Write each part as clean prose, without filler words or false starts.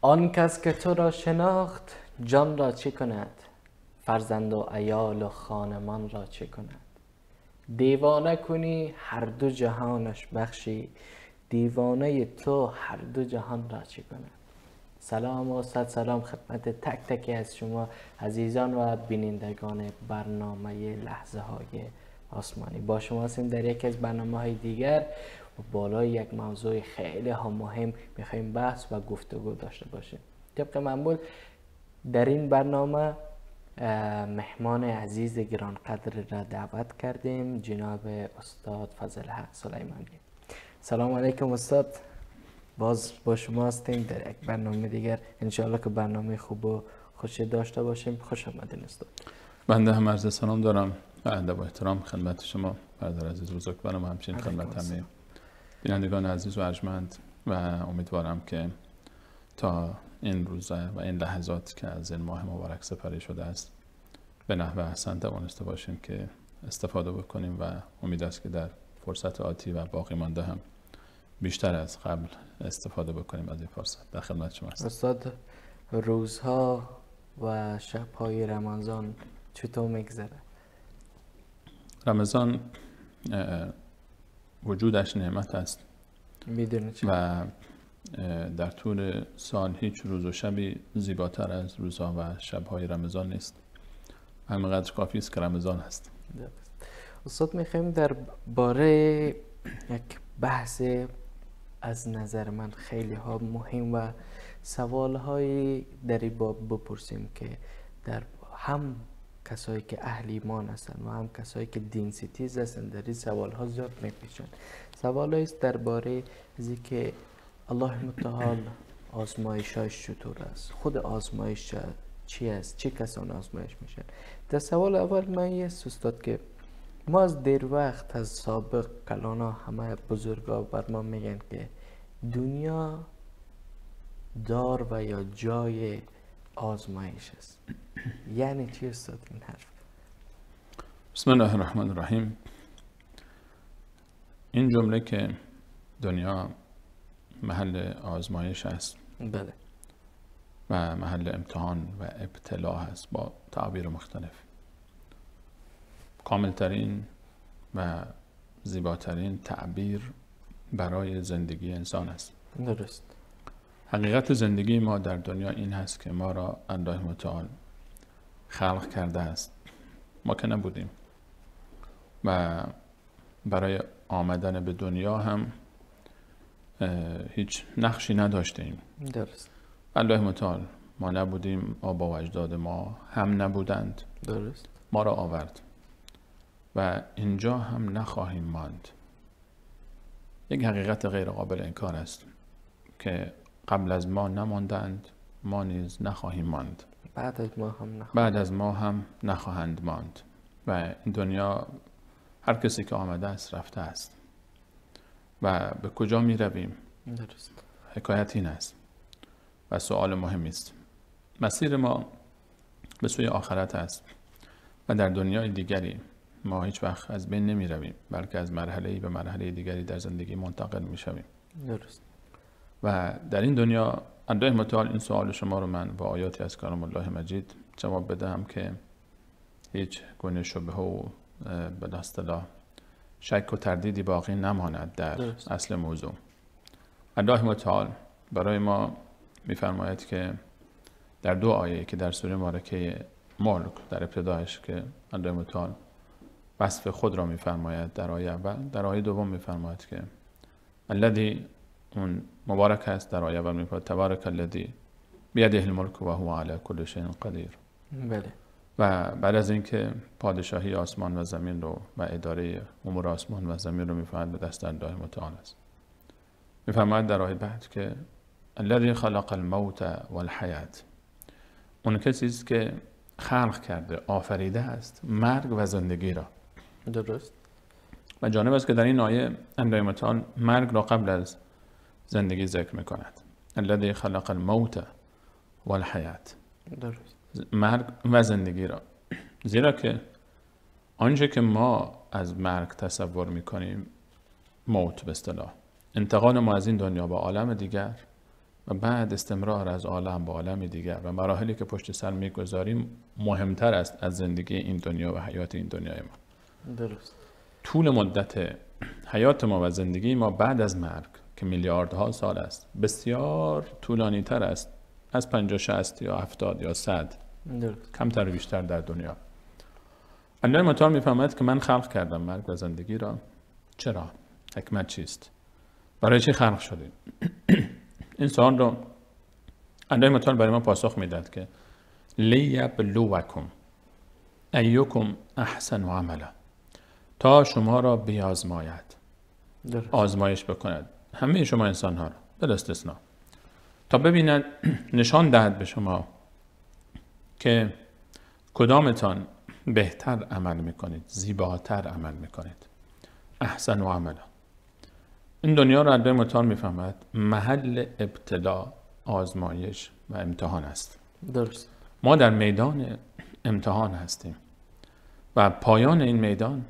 آن کس که تو را شناخت جان را چه کند، فرزند و عیال و خانمان را چه کند. دیوانه کنی هر دو جهانش بخشی، دیوانه تو هر دو جهان را چه کند. سلام و صد سلام خدمت تک تک از شما عزیزان و بینندگان برنامه لحظه های آسمانی. با شما هستیم در یکی از برنامه های دیگر و بالای یک موضوع خیلی هم مهم میخوایم بحث و گفتگو داشته باشیم. طبق معمول در این برنامه مهمان عزیز گرانقدر را دعوت کردیم، جناب استاد فضل حق سلیمانی. سلام علیکم استاد، باز با شما هستیم در یک برنامه دیگر، انشاءالله که برنامه خوب و خوشی داشته باشیم. خوش آمدین استاد. بنده هم عرض سلام دارم و ادب و احترام خدمت شما برادر عزیز بزرگوارم و همچنین خدمت همه بینندگان عزیز و ارجمند، و امیدوارم که تا این روزه و این لحظات که از این ماه مبارک سپری شده است به نحو احسن توانسته باشیم که استفاده بکنیم و امید است که در فرصت آتی و باقی مانده هم بیشتر از قبل استفاده بکنیم از این فرصت. در خدمت شما هستم. استاد، روزها و شب‌های رمضان چطور میگذره؟ رمضان وجودش نعمت است و در طول سال هیچ روز و شبی زیباتر از روزها و شب‌های رمضان نیست. همینقدر کافی است که رمضان هست. استاد، میخوایم در باره یک بحث از نظر من خیلی ها مهم و سوال های در این باب بپرسیم که در هم کسایی که اهل ایمان هستند و هم کسایی که دین ستیز هستند در این سوال ها زیاد میپیچند. سوال هاییست درباره از اینکه الله متعال آزمایش چطور است، خود آزمایش چی است، چه کسان آزمایش میشن. در سوال اول من یه استاد که ما از دیر وقت از سابق کلانا همه بزرگا بر ما میگن که دنیا دار و یا جای آزمایش است. یعنی چی استاد این حرف؟ بسم الله الرحمن الرحیم. این جمله که دنیا محل آزمایش است، بله، و محل امتحان و ابتلا است با تعبیر مختلف، کاملترین و زیباترین تعبیر برای زندگی انسان است. درست. حقیقت زندگی ما در دنیا این هست که ما را الله متعال خلق کرده است. ما که نبودیم و برای آمدن به دنیا هم هیچ نقشی نداشتیم. درست. الله متعال ما نبودیم، آبا و اجداد ما هم نبودند. درست. ما را آورد و اینجا هم نخواهیم ماند. یک حقیقت غیر قابل انکار است که قبل از ما نماندند، ما نیز نخواهیم ماند. بعد از ما هم نخواهند. بعد از ما هم نخواهند ماند. و این دنیا هر کسی که آمده است رفته است و به کجا می رویم؟ درست. حکایت این است و سوال مهمی است. مسیر ما به سوی آخرت است و در دنیای دیگری ما هیچ وقت از بین نمی رویم، بلکه از مرحله‌ای به مرحله دیگری در زندگی منتقل می شویم. درست. و در این دنیا الله متعال این سوال شما رو من با آیاتی از کلام الله مجید جواب بدهم که هیچ گونه شبهه و به اصطلاح شک و تردیدی باقی نماند در درست. اصل موضوع. الله متعال برای ما می‌فرماید که در دو آیه که در سوره مبارکه ملک در ابتدایش که الله متعال وصف خود را می‌فرماید در آیه اول، در آیه دوم می‌فرماید که الذی، اون مبارک است، در آیه اول می‌فرماید تبارک الذی بیده الملک و هو علی کل شیء قدیر. بله. و بعد از اینکه پادشاهی آسمان و زمین رو و اداره امور آسمان و زمین رو می‌فرماید به دست الله متعال است، می‌فرماید در آیه بعد که الذی خلق الموت والحیات، اون کسی است که خلق کرده، آفریده است مرگ و زندگی را. درست. و جانب است که در این آیه الله متعال مرگ را قبل از زندگی ذکر میکند. الذی خلق الموت والحیات. درست. مرگ و زندگی را. زیرا که آنچه که ما از مرگ تصور میکنیم، موت به اصطلاح، انتقال ما از این دنیا به عالم دیگر، و بعد استمرار از عالم به عالم دیگر و مراحلی که پشت سر میگذاریم مهمتر است از زندگی این دنیا و حیات این دنیای ما. درست. طول مدت حیات ما و زندگی ما بعد از مرگ که میلیاردها سال است، بسیار طولانی تر است از 50، 60 یا 70 یا 100. درست. کمتر و بیشتر در دنیا. الله متعال میفهمد که من خلق کردم مرگ و زندگی را. چرا؟ حکمت چیست؟ برای چی خلق شدیم؟ این سوال رو الله متعال برای ما پاسخ میداد که لیبلوکم ایکم احسن عملا، تا شما را بیازماید، آزمایش بکند همه شما انسان ها را بلا استثنا، تا ببیند، نشان دهد به شما که کدامتان بهتر عمل میکنید، زیباتر عمل میکنید. احسن و عملا. این دنیا را الله متعال میفهمد محل ابتلا، آزمایش و امتحان است. درست. ما در میدان امتحان هستیم و پایان این میدان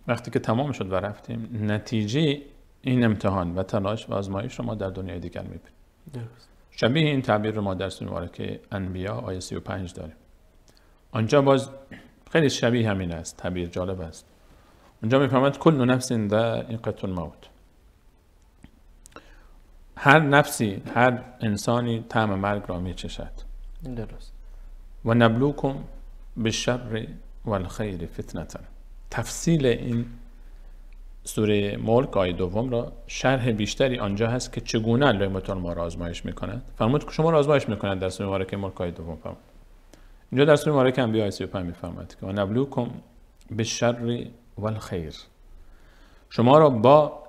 وقتی که تمام شد و رفتیم، نتیجه این امتحان و تلاش و آزمایش رو ما در دنیای دیگر میبینیم. درست. شبیه این تعبیر رو ما در سوره مبارکه انبیا آیه 35 داریم. آنجا باز خیلی شبیه همین است، تعبیر جالب است. اونجا میفهمد کل نفس ذائقة الموت، هر نفسی، هر انسانی طعم مرگ را میچشد. درست. و نبلوکم بالشر والخیر فتنة. تفصیل این سوره ملک آیه دوم را شرح بیشتری آنجا هست که چگونه الله متعال ما را آزمایش میکند. فرمود که شما را آزمایش میکند در سوره مبارکه ملک آیه دوم فرمود. اینجا در سوره مبارکه انبیاء آیه 35 میفرماید که و نبلوکم بالشر والخیر، شما را با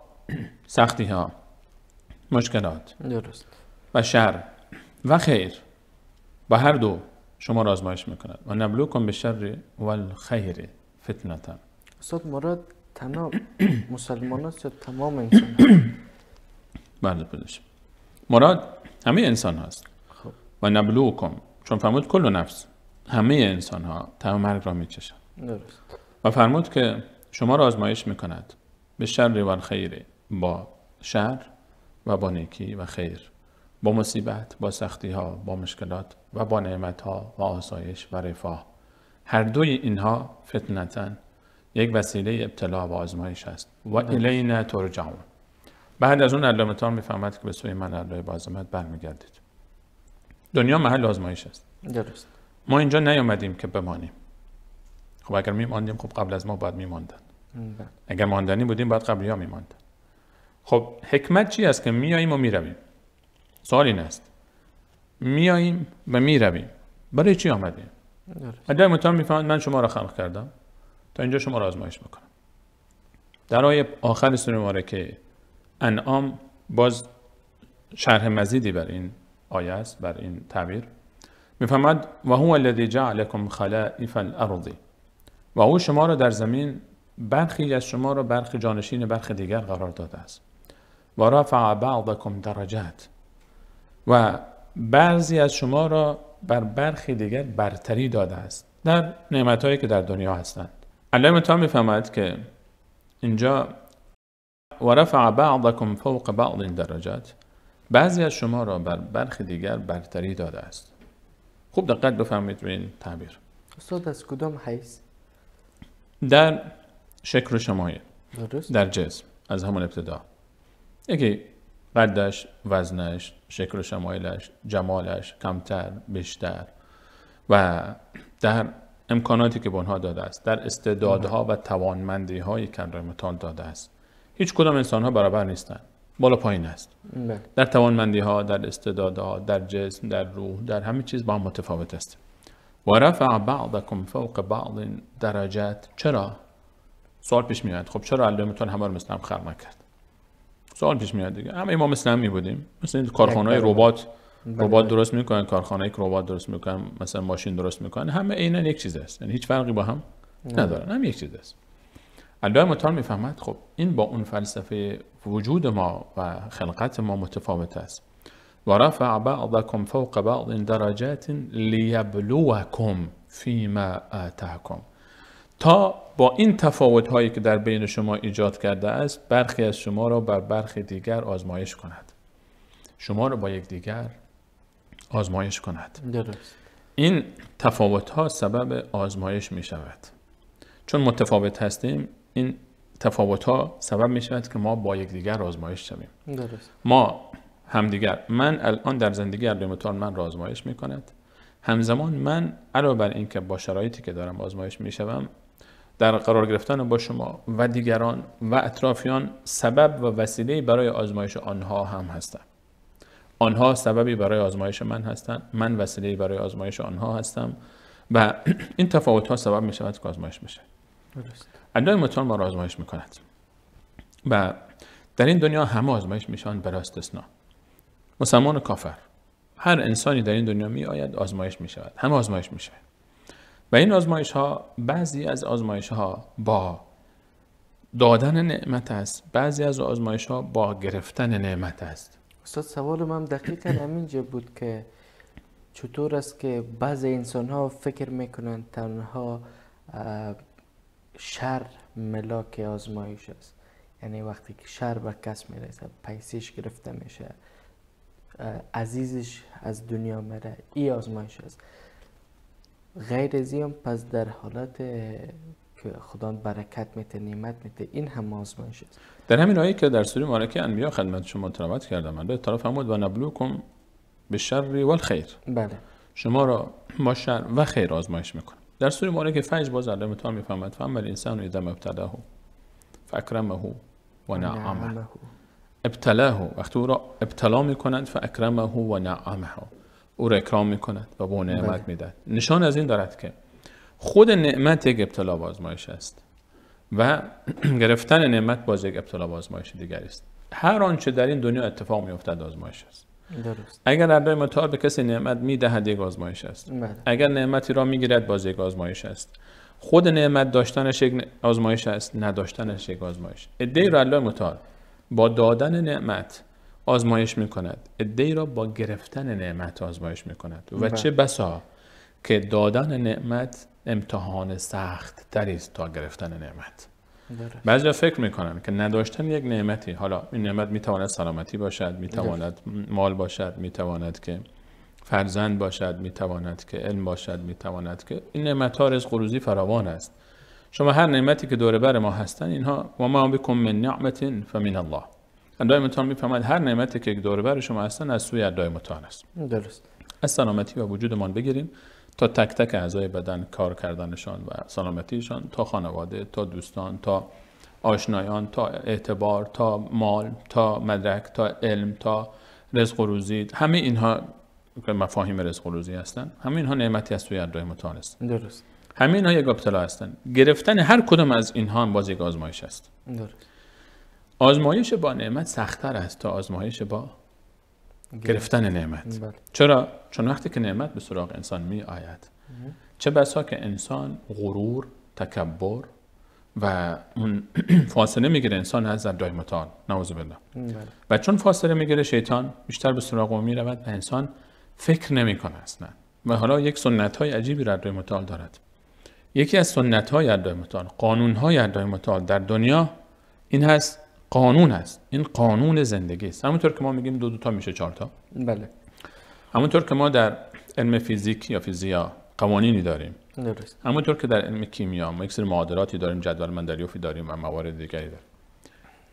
سختی ها، مشکلات، درست، و شر و خیر، با هر دو شما را آزمایش میکند. و نبلوکم بالشر والخیر فتنة. استاد مراد تمام مسلمان است یا تمام انسان ها؟ بله پوزش، مراد همه انسان هاست. خب. و نبلوکم، چون فرمود کل نفس، همه انسان ها طعم مرگ را میچشند. درست. و فرمود که شما را آزمایش میکند به شر و الخیر، با شر و با نیکی و خیر، با مصیبت، با سختی ها، با مشکلات و با نعمت ها و آسایش و رفاه. هر دوی اینها فتنتن، یک وسیله ابتلا و آزمایش است. و الینا ترجعون. بعد از اون الله متعال میفهمد که به سوی من الله با عظمت برمیگردید. دنیا محل آزمایش است. درست. ما اینجا نیامدیم که بمانیم. خب اگر میماندیم، خب قبل از ما باید میماندن. اگر ماندنی بودیم باید قبلی ها میماندن. خب حکمت چی است که میاییم و میرویم؟ سوال این است، میاییم و میرویم، برای چی آمدیم؟ الله متعال میفهمد من شما را خلق کردم تا اینجا شما را آزمایش بکنم. در آیه آخر سوره مبارکه انعام باز شرح مزیدی بر این آیه است، بر این تعبیر. میفهمد و هو الذی جعلکم خلائف الارض، و او شما را در زمین، برخی از شما را برخی جانشین برخی دیگر قرار داده است. و رفع بعضکم درجات، و بعضی از شما را بر برخی دیگر برتری داده است در نعمت‌هایی که در دنیا هستند. الله متعال می‌فهمد که اینجا و رفع بعضکم فوق بعض درجات، بعضی از شما را بر برخی دیگر برتری داده است. خوب دقت بفرمایید روی این تعبیر. استاد از کدام حیث؟ در شکل و شمایل، درست، در جسم از همون ابتدا، یکی قدش، وزنش، شکل و شمایلش، جمالش کمتر بیشتر، و در امکاناتی که به آنها داده است، در استعدادها و توانمندی هایی که الله متعال داده است. هیچ کدام انسان ها برابر نیستند، بالا پایین است. در توانمندی ها، در استعدادها، در جسم، در روح، در همه چیز با هم متفاوت است. و رفع بعضکم فوق بعض درجات. چرا؟ سوال پیش میاد، خب چرا الله متعال همه رو مثل هم خلق نکرد؟ سوال پیش میاد دیگه. همه ما مثل هم می بودیم. مثل کارخانه‌های ربات، ربات درست میکنن، کارخانه‌ای که ربات درست میکنن، مثلا ماشین درست میکنن، همه عینا یک چیز است، یعنی هیچ فرقی با هم ندارن، هم یک چیز است. الله متعال میفهمد خب این با اون فلسفه وجود ما و خلقت ما متفاوت است. و رفع بعضکم فوق بعض درجات لیبلوکم فیما آتاکم، تا با این تفاوت هایی که در بین شما ایجاد کرده است برخی از شما را بر برخی دیگر آزمایش کند. شما رو با یکدیگر آزمایش کند. درست. این تفاوت ها سبب آزمایش می شود. چون متفاوت هستیم، این تفاوت ها سبب می شود که ما با یکدیگر آزمایش شویم. درست. ما همدیگر، من الان در زندگی الله متعال من را آزمایش می کند. همزمان من علاوه بر اینکه با شرایطی که دارم آزمایش می شوم، در قرار گرفتن با شما و دیگران و اطرافیان سبب و وسیله برای آزمایش آنها هم هستم. آنها سببی برای آزمایش من هستند، من وسیله‌ای برای آزمایش آنها هستم و این تفاوت‌ها سبب می شود که آزمایش بشه. درست. الله متعال ما را آزمایش می‌کند و در این دنیا همه آزمایش میشن بلا استثنا. مسلمان و کافر، هر انسانی در این دنیا می آید آزمایش می شود، همه آزمایش می شود. و این آزمایش ها، بعضی از آزمایش ها با دادن نعمت است، بعضی از آزمایش ها با گرفتن نعمت است. استاد سوال من دقیقا همینجا بود که چطور است که بعضی انسان ها فکر میکنند تنها شر ملاک آزمایش است، یعنی وقتی که شر به کس میرسه، پیسیش گرفته میشه، عزیزش از دنیا میره، این آزمایش است. غیر از این پس در حالت که خدا برکت میده، نعمت میده، این هم آزمایش است. در همین آیه که در سوره مبارکه انبیا خدمت شما تلاوت کردم، الله تعالی فرمود و نبلوکم بالشر والخیر. بله. شما را با شر و خیر آزمایش میکنم. در سوره مبارکه فجر باز الله تعالی میفرماید فاما الانسان اذا ما ابتلاه فاکرمه و نعمه. ابتلاه، وقتی او را ابتلا میکنند، فاکرمه و نعمه، او را اکرام میکند و به او نعمت میدهد. نشان از این دارد که خود نعمت یک ابتلا و آزمایش است و گرفتن نعمت باز یک ابتلا و آزمایش دیگری است. هر آنچه در این دنیا اتفاق میافتد آزمایش است. درست. اگر الله متعال به کسی نعمت میدهد یک آزمایش است. بله. اگر نعمتی را میگیرد باز یک آزمایش است. خود نعمت داشتنش یک آزمایش است، نداشتنش یک آزمایش. عده‌ای را الله متعال با دادن نعمت آزمایش میکند، عده‌ای را با گرفتن نعمت آزمایش میکند. و چه بسا که دادن نعمت امتحان سخت تری است تا گرفتن نعمت. بعضیا فکر میکنن که نداشتن یک نعمتی، حالا این نعمت میتواند سلامتی باشد، میتواند مال باشد، میتواند که فرزند باشد، میتواند که علم باشد، میتواند که این نعمت ها رزق و روزی فراوان است. شما هر نعمتی که دور بر ما هستن اینها و ما بكم من نعمت فمن الله. الله متعال میفهمد هر نعمتی که دور بر شما هستن از سوی الله متعال است. درست. از سلامتی و وجودمان بگیریم تا تک تک اعضای بدن، کار کردنشان و سلامتیشان، تا خانواده، تا دوستان، تا آشنایان، تا اعتبار، تا مال، تا مدرک، تا علم، تا رزق و روزی، همه اینها مفاهیم رزق و روزی هستند. همه اینها نعمتی از سوی الله متعال است. درست. همه اینها یک ابتلا هستند. گرفتن هر کدام از اینها هم باز یک آزمایش است. درست. آزمایش با نعمت سخت‌تر است تا آزمایش با گرفتن نعمت. بله. چرا؟ چون وقتی که نعمت به سراغ انسان می آید، چه بسا که انسان غرور، تکبر و اون فاصله میگیره انسان از الله متعال، نعوذ بالله. بله. و چون فاصله میگیره شیطان بیشتر به سراغ او میرود و انسان فکر نمیکنه اصلا. و حالا یک سنت های عجیبی را الله متعال دارد. یکی از سنت های الله متعال، قانون های الله متعال در دنیا این هست، قانون است. این قانون زندگی است. همونطور که ما میگیم دو دو تا میشه چهار تا. بله. همونطور که ما در علم فیزیک یا فیزیا قوانینی داریم. درست. همونطور که در علم کیمیا ما یک سری معادلاتی داریم، جدول مندلیفی داریم و موارد دیگری داریم.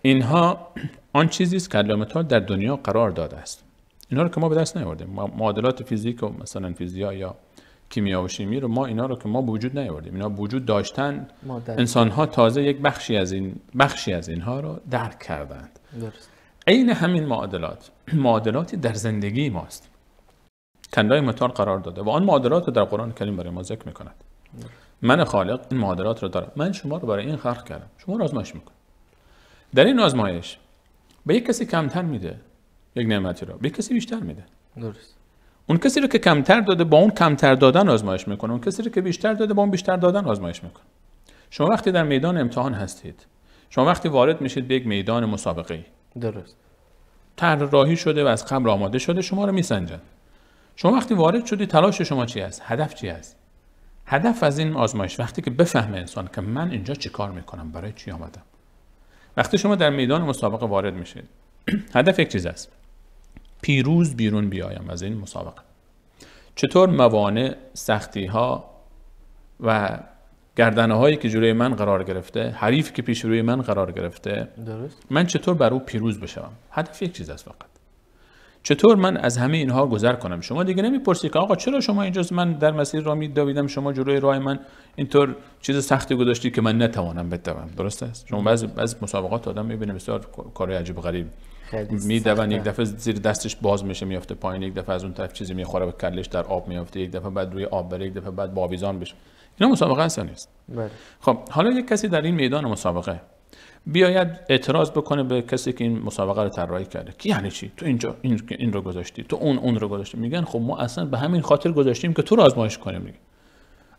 اینها آن چیزی است که الله متعال در دنیا قرار داده است. اینا رو که ما به دست نیاوردیم. معادلات فیزیک و مثلا فیزیا یا کیمیا و شیمی رو ما اینا رو که ما به وجود نیاوردیم. اینا وجود داشتن، انسان ها تازه یک بخشی از اینها رو درک کردند. درست. عین همین معادلاتی در زندگی ماست که الله متعال قرار داده و آن معادلات رو در قرآن کریم برای ما ذکر میکند. من خالق این معادلات رو دارم، من شما رو برای این خلق کردم، شما رو آزمایش میکنم. در این آزمایش به یک کسی کمتر میده یک نعمتی رو، به یک کسی بیشتر میده. درست. اون کسی رو که کمتر داده با اون کمتر دادن آزمایش میکنه، اون کسی رو که بیشتر داده با اون بیشتر دادن آزمایش میکنه. شما وقتی در میدان امتحان هستید، شما وقتی وارد میشید به یک میدان مسابقه، درست، طراحی شده و از قبل آماده شده، شما رو میسنجن. شما وقتی وارد شدید تلاش شما چی است؟ هدف چی است؟ هدف از این آزمایش وقتی که بفهمه انسان که من اینجا چیکار میکنم، برای چی آمدم. وقتی شما در میدان مسابقه وارد میشید، هدف یک چیز است، پیروز بیرون بیایم از این مسابقه؟ چطور موانع، سختی ها و گردنه هایی که جلوی من قرار گرفته، حریف که پیش روی من قرار گرفته، درست، من چطور بر او پیروز بشم؟ هدف یک چیز است فقط. چطور من از همه اینها گذر کنم؟ شما دیگه نمیپرسی که آقا چرا شما اینجاست، من در مسیر راه میدویدم، شما جلوی راه من اینطور چیز سختی گذاشتی که من نتوانم بدوم. درست است؟ شما بعضی مسابقات آدم میبینه بسیار کارهای عجیب غریب میدون، یک دفعه زیر دستش باز میشه میافته پایین، یک دفعه از اون طرف چیزی میخوره به کلش در آب میافته، یک دفعه بعد روی آب بره، یک دفعه بعد باویزان بشه. اینا مسابقه اصلا نیست. بله. خب حالا یک کسی در این میدان مسابقه بیاید اعتراض بکنه به کسی که این مسابقه رو طراحی کرده که یعنی چی تو اینجا این رو گذاشتی، تو اون رو گذاشتی. میگن خب ما اصلا به همین خاطر گذاشتیم که تو رو آزمایش کنیم دیگه.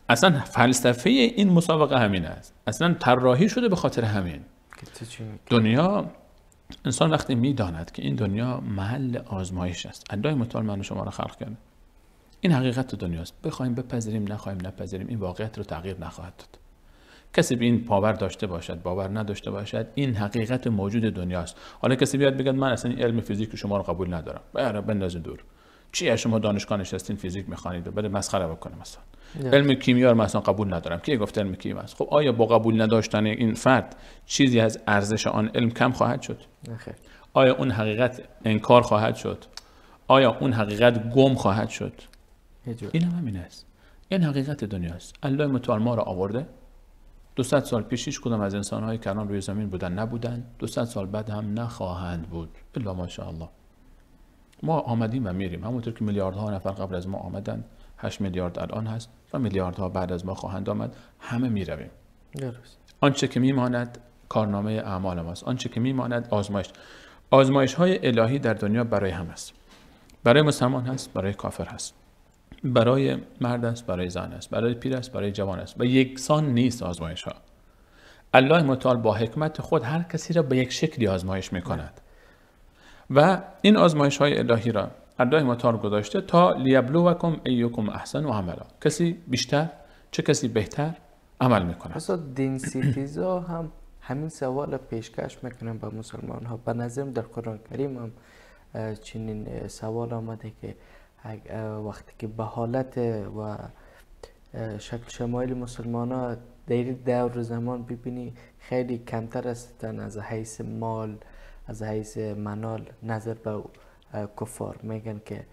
اصلا فلسفه این مسابقه همین است، اصلا طراحی شده به خاطر همین. دنیا، انسان وقتی میداند که این دنیا محل آزمایش است، الله متعال من و شما رو خلق کرده، این حقیقت دنیاست، بخوایم بپذیریم نخوایم نپذیریم، این واقعیت رو تغییر نخواهد داد. کسی به این باور داشته باشد باور نداشته باشد، این حقیقت موجود دنیاست. حالا کسی بیاد بگه من اصلا علم فیزیک شما رو قبول ندارم، برا بندازین دور، چیه شما دانشگاه نشستین فیزیک میخوانید، بره مسخره بکنه مثلا. علم کیمیا رو مثلا قبول ندارم، کی گفت علم کیمیا است؟ خب آیا با قبول نداشتن این فرد چیزی از ارزش آن علم کم خواهد شد؟ نه. آیا اون حقیقت انکار خواهد شد؟ آیا اون حقیقت گم خواهد شد؟ این هم همین است. این حقیقت دنیاست. الله متعال ما را آورده. 200 سال پیش هیچ کدام از انسان‌های که الان روی زمین بودن نبودن، 200 سال بعد هم نخواهند بود الا ماشاءالله. ما آمدیم و میریم، همونطور که میلیاردها نفر قبل از ما آمدن، 8 میلیارد الان هست و میلیاردها بعد از ما خواهند آمد، همه میرویم. درست. آنچه که میماند کارنامه اعمال ماست، آنچه که میماند آزمایش. آزمایش های الهی در دنیا برای هم است، برای مسلمان هست، برای کافر هست، برای مرد است، برای زن است، برای پیر است، برای جوان است و یکسان نیست آزمایش ها. الله متعال با حکمت خود هر کسی را به یک شکلی آزمایش میکند و این آزمایش های الهی را الله متعال گذاشته تا لیبلوکم ایکم احسن عملا، کسی بیشتر چه کسی بهتر عمل میکند. اصلا دین سیتیزا هم همین سوال پیشکش میکنن به مسلمان ها. به نظرم در قرآن کریم هم چنین سوال آمده که وقتی که به حالت و شکل شمایل مسلمان ها در دور زمان ببینی خیلی کمتر هستن از حیث مال، از حیث منال نظر به کفار. میگن که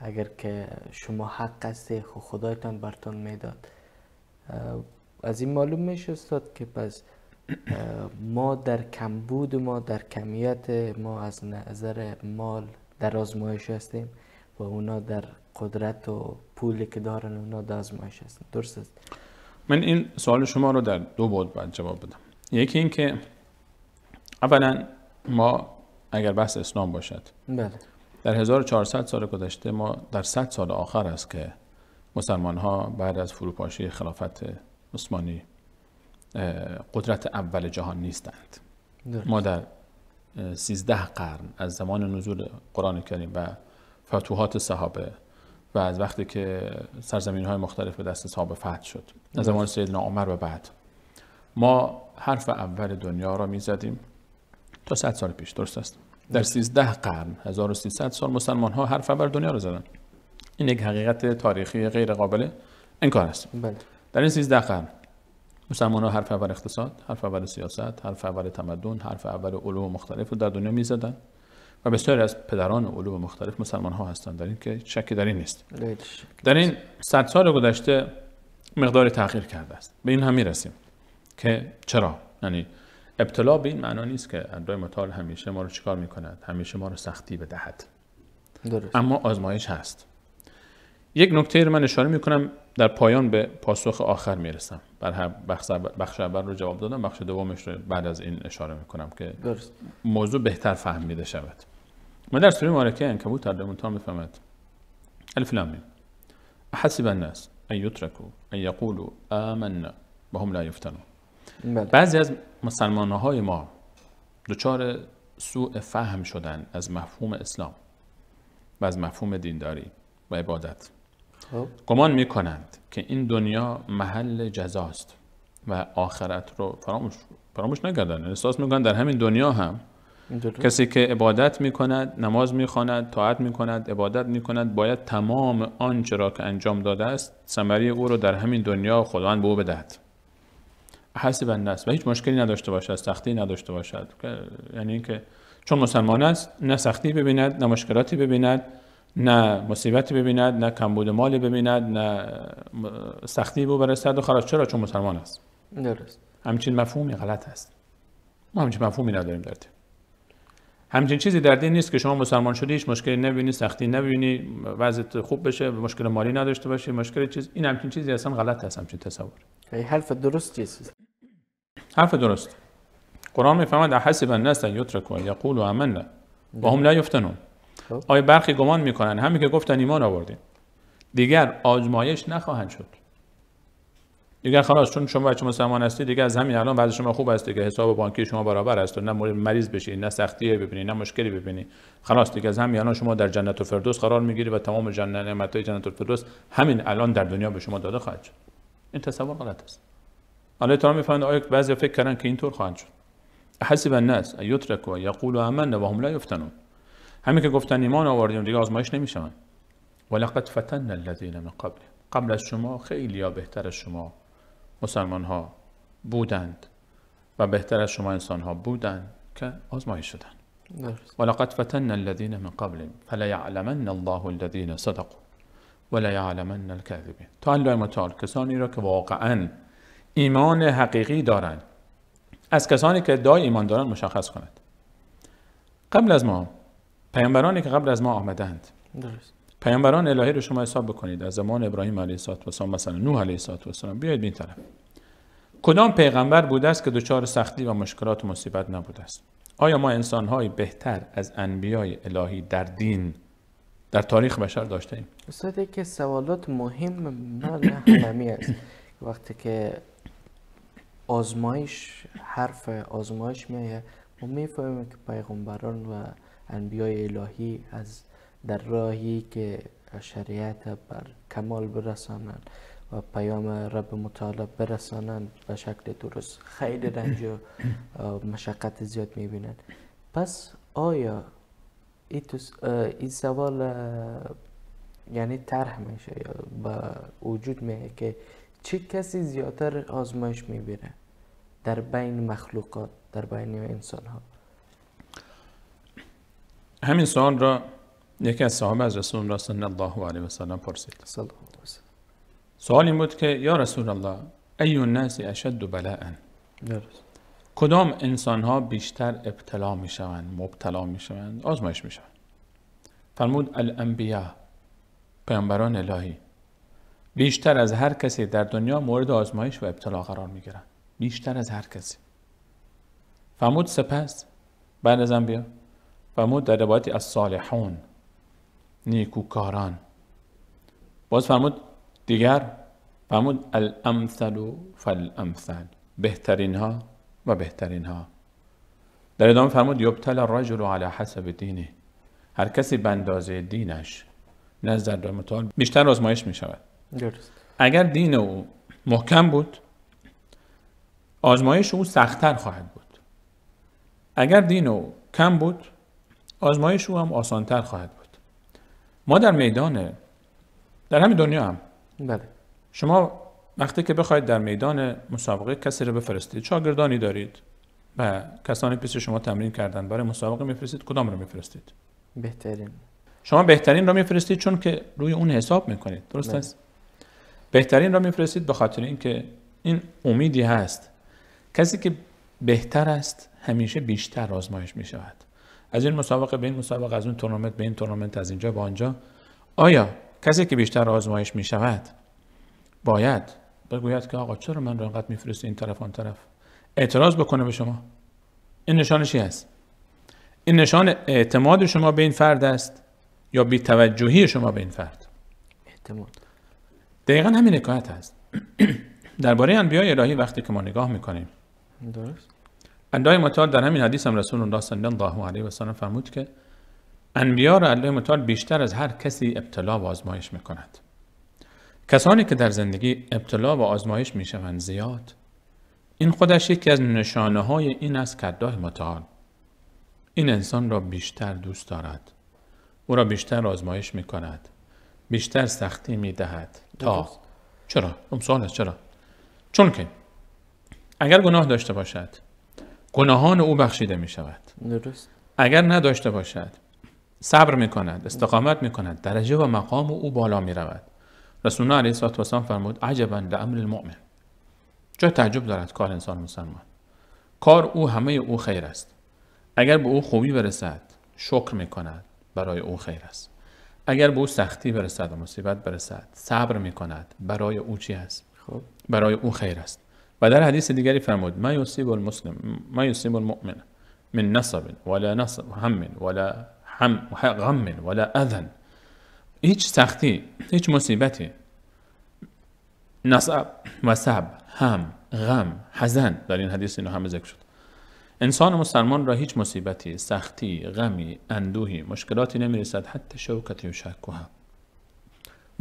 اگر که شما حق هستی خدایتان برتان میداد. از این معلوم میشه استاد که پس ما در کمبود، ما در کمیت، ما از نظر مال در آزمایش هستیم و اونا در قدرت و پولی که دارن اونا در آزمایش هستن. درست است؟ من این سوال شما رو در دو بعد باید جواب بدم. یکی این که اولا ما اگر بحث اسلام باشد، بله، در 1400 سال گذشته، ما در 100 سال آخر است که مسلمان ها بعد از فروپاشی خلافت عثمانی قدرت اول جهان نیستند. درست. ما در 13 قرن از زمان نزول قرآن کریم و فتوحات صحابه و از وقتی که سرزمین های مختلف به دست صحابه فتح شد، از زمان سیدنا عمر و بعد، ما حرف اول دنیا را میزدیم تا 100 سال پیش. درست است؟ در 13 قرن، 1300 سال مسلمان ها حرف اول دنیا را زدن. این یک حقیقت تاریخی غیر قابل انکار است. بله. در این 13 قرن مسلمان ها حرف اول اقتصاد، حرف اول سیاست، حرف اول تمدن، حرف اول علوم مختلف رو در دنیا میزدن و بسیاری از پدران علوم مختلف مسلمان ها هستند، در این که شکی در این نیست. در این 100 سال گذشته مقدار تغییر کرده است. به این هم میرسیم که چرا. یعنی ابتلا به این معنا نیست که الله متعال همیشه ما رو چیکار میکند، همیشه ما رو سختی بدهد. درست. اما آزمایش هست. یک نکته رو من اشاره میکنم، در پایان به پاسخ آخر میرسم. بر بخش اول رو جواب دادم، بخش دومش رو بعد از این اشاره میکنم که درست. موضوع بهتر فهمیده شود. ما در سوره مبارکه عنکبوت الله متعال میفرماید الف لام میم احسب الناس ان یترکوا ان یقولوا آمنا وهم لا یفتنون. بعضی از مسلمان‌های ما دچار سوء فهم شدن از مفهوم اسلام و از مفهوم دینداری و عبادت. گمان میکنند که این دنیا محل جزاست و آخرت رو فراموش نکردن. احساس میکنن در همین دنیا هم کسی که عبادت میکند، نماز میخواند، طاعت میکند، عبادت میکند، باید تمام آنچه را که انجام داده است ثمره او را در همین دنیا خداوند به او بدهد. حسب الناس، و هیچ مشکلی نداشته باشد، سختی نداشته باشد. یعنی اینکه چون مسلمان است نه سختی ببیند، نه مشکلاتی ببیند، نه مصیبتی ببیند، نه کمبود مالی ببیند، نه سختی به او برسد و خلاص. چرا؟ چون مسلمان است. درست. همچین مفهومی غلط است. ما همچین مفهومی نداریم در دین. همچین چیزی در دین نیست که شما مسلمان شدی هیچ مشکلی نبینی، سختی نبینی، وضعیت خوب بشه، مشکل مالی نداشته باشی، مشکل چیز، این همچین چیزی اصلا غلط است، همچین تصور. حرف درست چیست؟ حرف درست. قرآن میفرماید احسب الناس ان یترکوا ان یقولوا آمنا و هم لا یفتنون. آیا برخی گمان میکنن همین که گفتن ایمان آوردیم دیگر آزمایش نخواهند شد؟ دیگر خلاص، چون شما بچه مسلمان هستی دیگه از همین الان وضع شما خوب است دیگه، حساب بانکی شما برابر است و نه مریض بشی، نه سختی ببینی، نه مشکلی ببینی، خلاص دیگه از همین الان شما در جنت الفردوس قرار میگیری و تمام جنت نعمت‌های جنت الفردوس همین الان در دنیا به شما داده خواهد شد. این تصور غلط است. الله تعالی میفرماید آیا بعضی فکر کردن که اینطور خواهند شد؟ حسب الناس ان یترکوا یقولوا آمنا و هم لا یفتنون. همین که گفتن ایمان آوردیم دیگه آزمایش نمیشوند. ولقد فتنا الذین من قبل، قبل از شما خیلی یا بهتر از شما مسلمان ها بودند و بهتر از شما انسان ها بودند که آزمایش شدند. ولقد فتنا الذین من قبل فلیعلمن الله الذین صدقوا وليعلمن الكاذبین. تا الله متعال کسانی را که واقعا ایمان حقیقی دارند از کسانی که ادعای ایمان دارند مشخص کند. قبل از ما پیامبرانی که قبل از ما آمدند، درست، پیامبران الهی رو شما حساب بکنید از زمان ابراهیم علیه السلام مثلا نوح علیه السلام بیاید به این طرف، کدام پیغمبر بوده است که دچار سختی و مشکلات و مصیبت نبوده است؟ آیا ما انسان‌های بهتر از انبیای الهی در دین در تاریخ بشر داشته ایم؟ استاد که سوالات مهم من همی است. وقتی که آزمایش، حرف آزمایش میآید، ما میفهمیم که پیغمبران و انبیای الهی از در راهی که شریعت بر کمال برسانند و پیام رب متعال برسانند به شکل درست، خیلی رنج و مشقت زیاد میبینند. پس آیا این سوال یعنی طرح میشه یا به وجود میاد که چه کسی زیادتر آزمایش میبینه در بین مخلوقات، در بین انسان ها؟ همین سوال را یکی از صحابه از رسول الله صلی الله علیه و سلم پرسید. سوال این بود که یا رسول الله ای الناس اشد بلاء، درست، کدام انسان ها بیشتر ابتلا می شوند، مبتلا می شوند، آزمایش می شوند؟ فرمود الانبیاء، پیامبران الهی بیشتر از هر کسی در دنیا مورد آزمایش و ابتلا قرار می گیرند، بیشتر از هر کسی. فرمود سپس بعد از انبیا، فرمود در روایتی از صالحون، نیکوکاران. باز فرمود دیگر، فرمود الامثل فالامثل، بهترین ها و بهترین ها. در ادامه فرمود یبتلی الرجل علی حسب دینه، هر کسی به اندازه دینش نزد الله متعال بیشتر آزمایش می شود. درست. اگر دین او محکم بود آزمایش او سخت‌تر خواهد بود، اگر دین او کم بود آزمایش او هم آسان‌تر خواهد بود. ما در میدان، در همین دنیا هم، بله، شما وقتی که بخواید در میدان مسابقه کسی رو بفرستید، شاگردانی دارید و کسانی پیش شما تمرین کردن برای مسابقه میفرستید، کدام رو میفرستید؟ بهترین. شما بهترین رو میفرستید چون که روی اون حساب میکنید، درست است؟ بهترین رو میفرستید به خاطر اینکه این امیدی هست کسی که بهتر است همیشه بیشتر آزمایش میشود. از این مسابقه به این مسابقه، از اون تورنمنت به این تورنمنت، از اینجا به آنجا. آیا کسی که بیشتر آزمایش می شود باید بگوید که آقا چرا من رو انقدر میفرستی این طرف آن طرف؟ اعتراض بکنه به شما؟ این نشان چی است؟ این نشان اعتماد شما به این فرد است یا بی‌توجهی شما به این فرد؟ اعتماد. دقیقا همین حکایت هست. درباره انبیای الهی وقتی که ما نگاه میکنیم، درست، الله متعال در همین حدیث هم رسول الله صلی الله علیه و سلم فرمود که انبیا را الله متعال بیشتر از هر کسی ابتلا و آزمایش میکند. کسانی که در زندگی ابتلا و آزمایش میشوند زیاد، این خودش یکی از نشانه های این است که الله متعال این انسان را بیشتر دوست دارد، او را بیشتر آزمایش می کند، بیشتر سختی می دهد. تا چرا؟ اون سوال است چرا؟ چون که اگر گناه داشته باشد گناهان او بخشیده می شود. درست. اگر نداشته باشد صبر می کند، استقامت می کند، درجه و مقام او بالا می رود. رسول الله علیه الصلاة والسلام فرمود عجبا لامر المؤمن. جای تعجب دارد کار انسان مسلمان، کار او همه او خیر است. اگر به او خوبی برسد شکر می کند، برای او خیر است. اگر به او سختی برسد و مصیبت برسد صبر می کند، برای او چی است؟ خب. برای او خیر است. و در حدیث دیگری فرمود ما یصیب المسلم ما یصیب المؤمن من نصب ولا نصب هم ولا غم ولا اذى. هیچ سختی، هیچ مصیبتی، نصب و صبر، هم، غم، حزن، در این حدیث اینو همه ذکر شد. انسان مسلمان را هیچ مصیبتی، سختی، غمی، اندوهی، مشکلاتی نمیرسد حتی شوکت یشکها،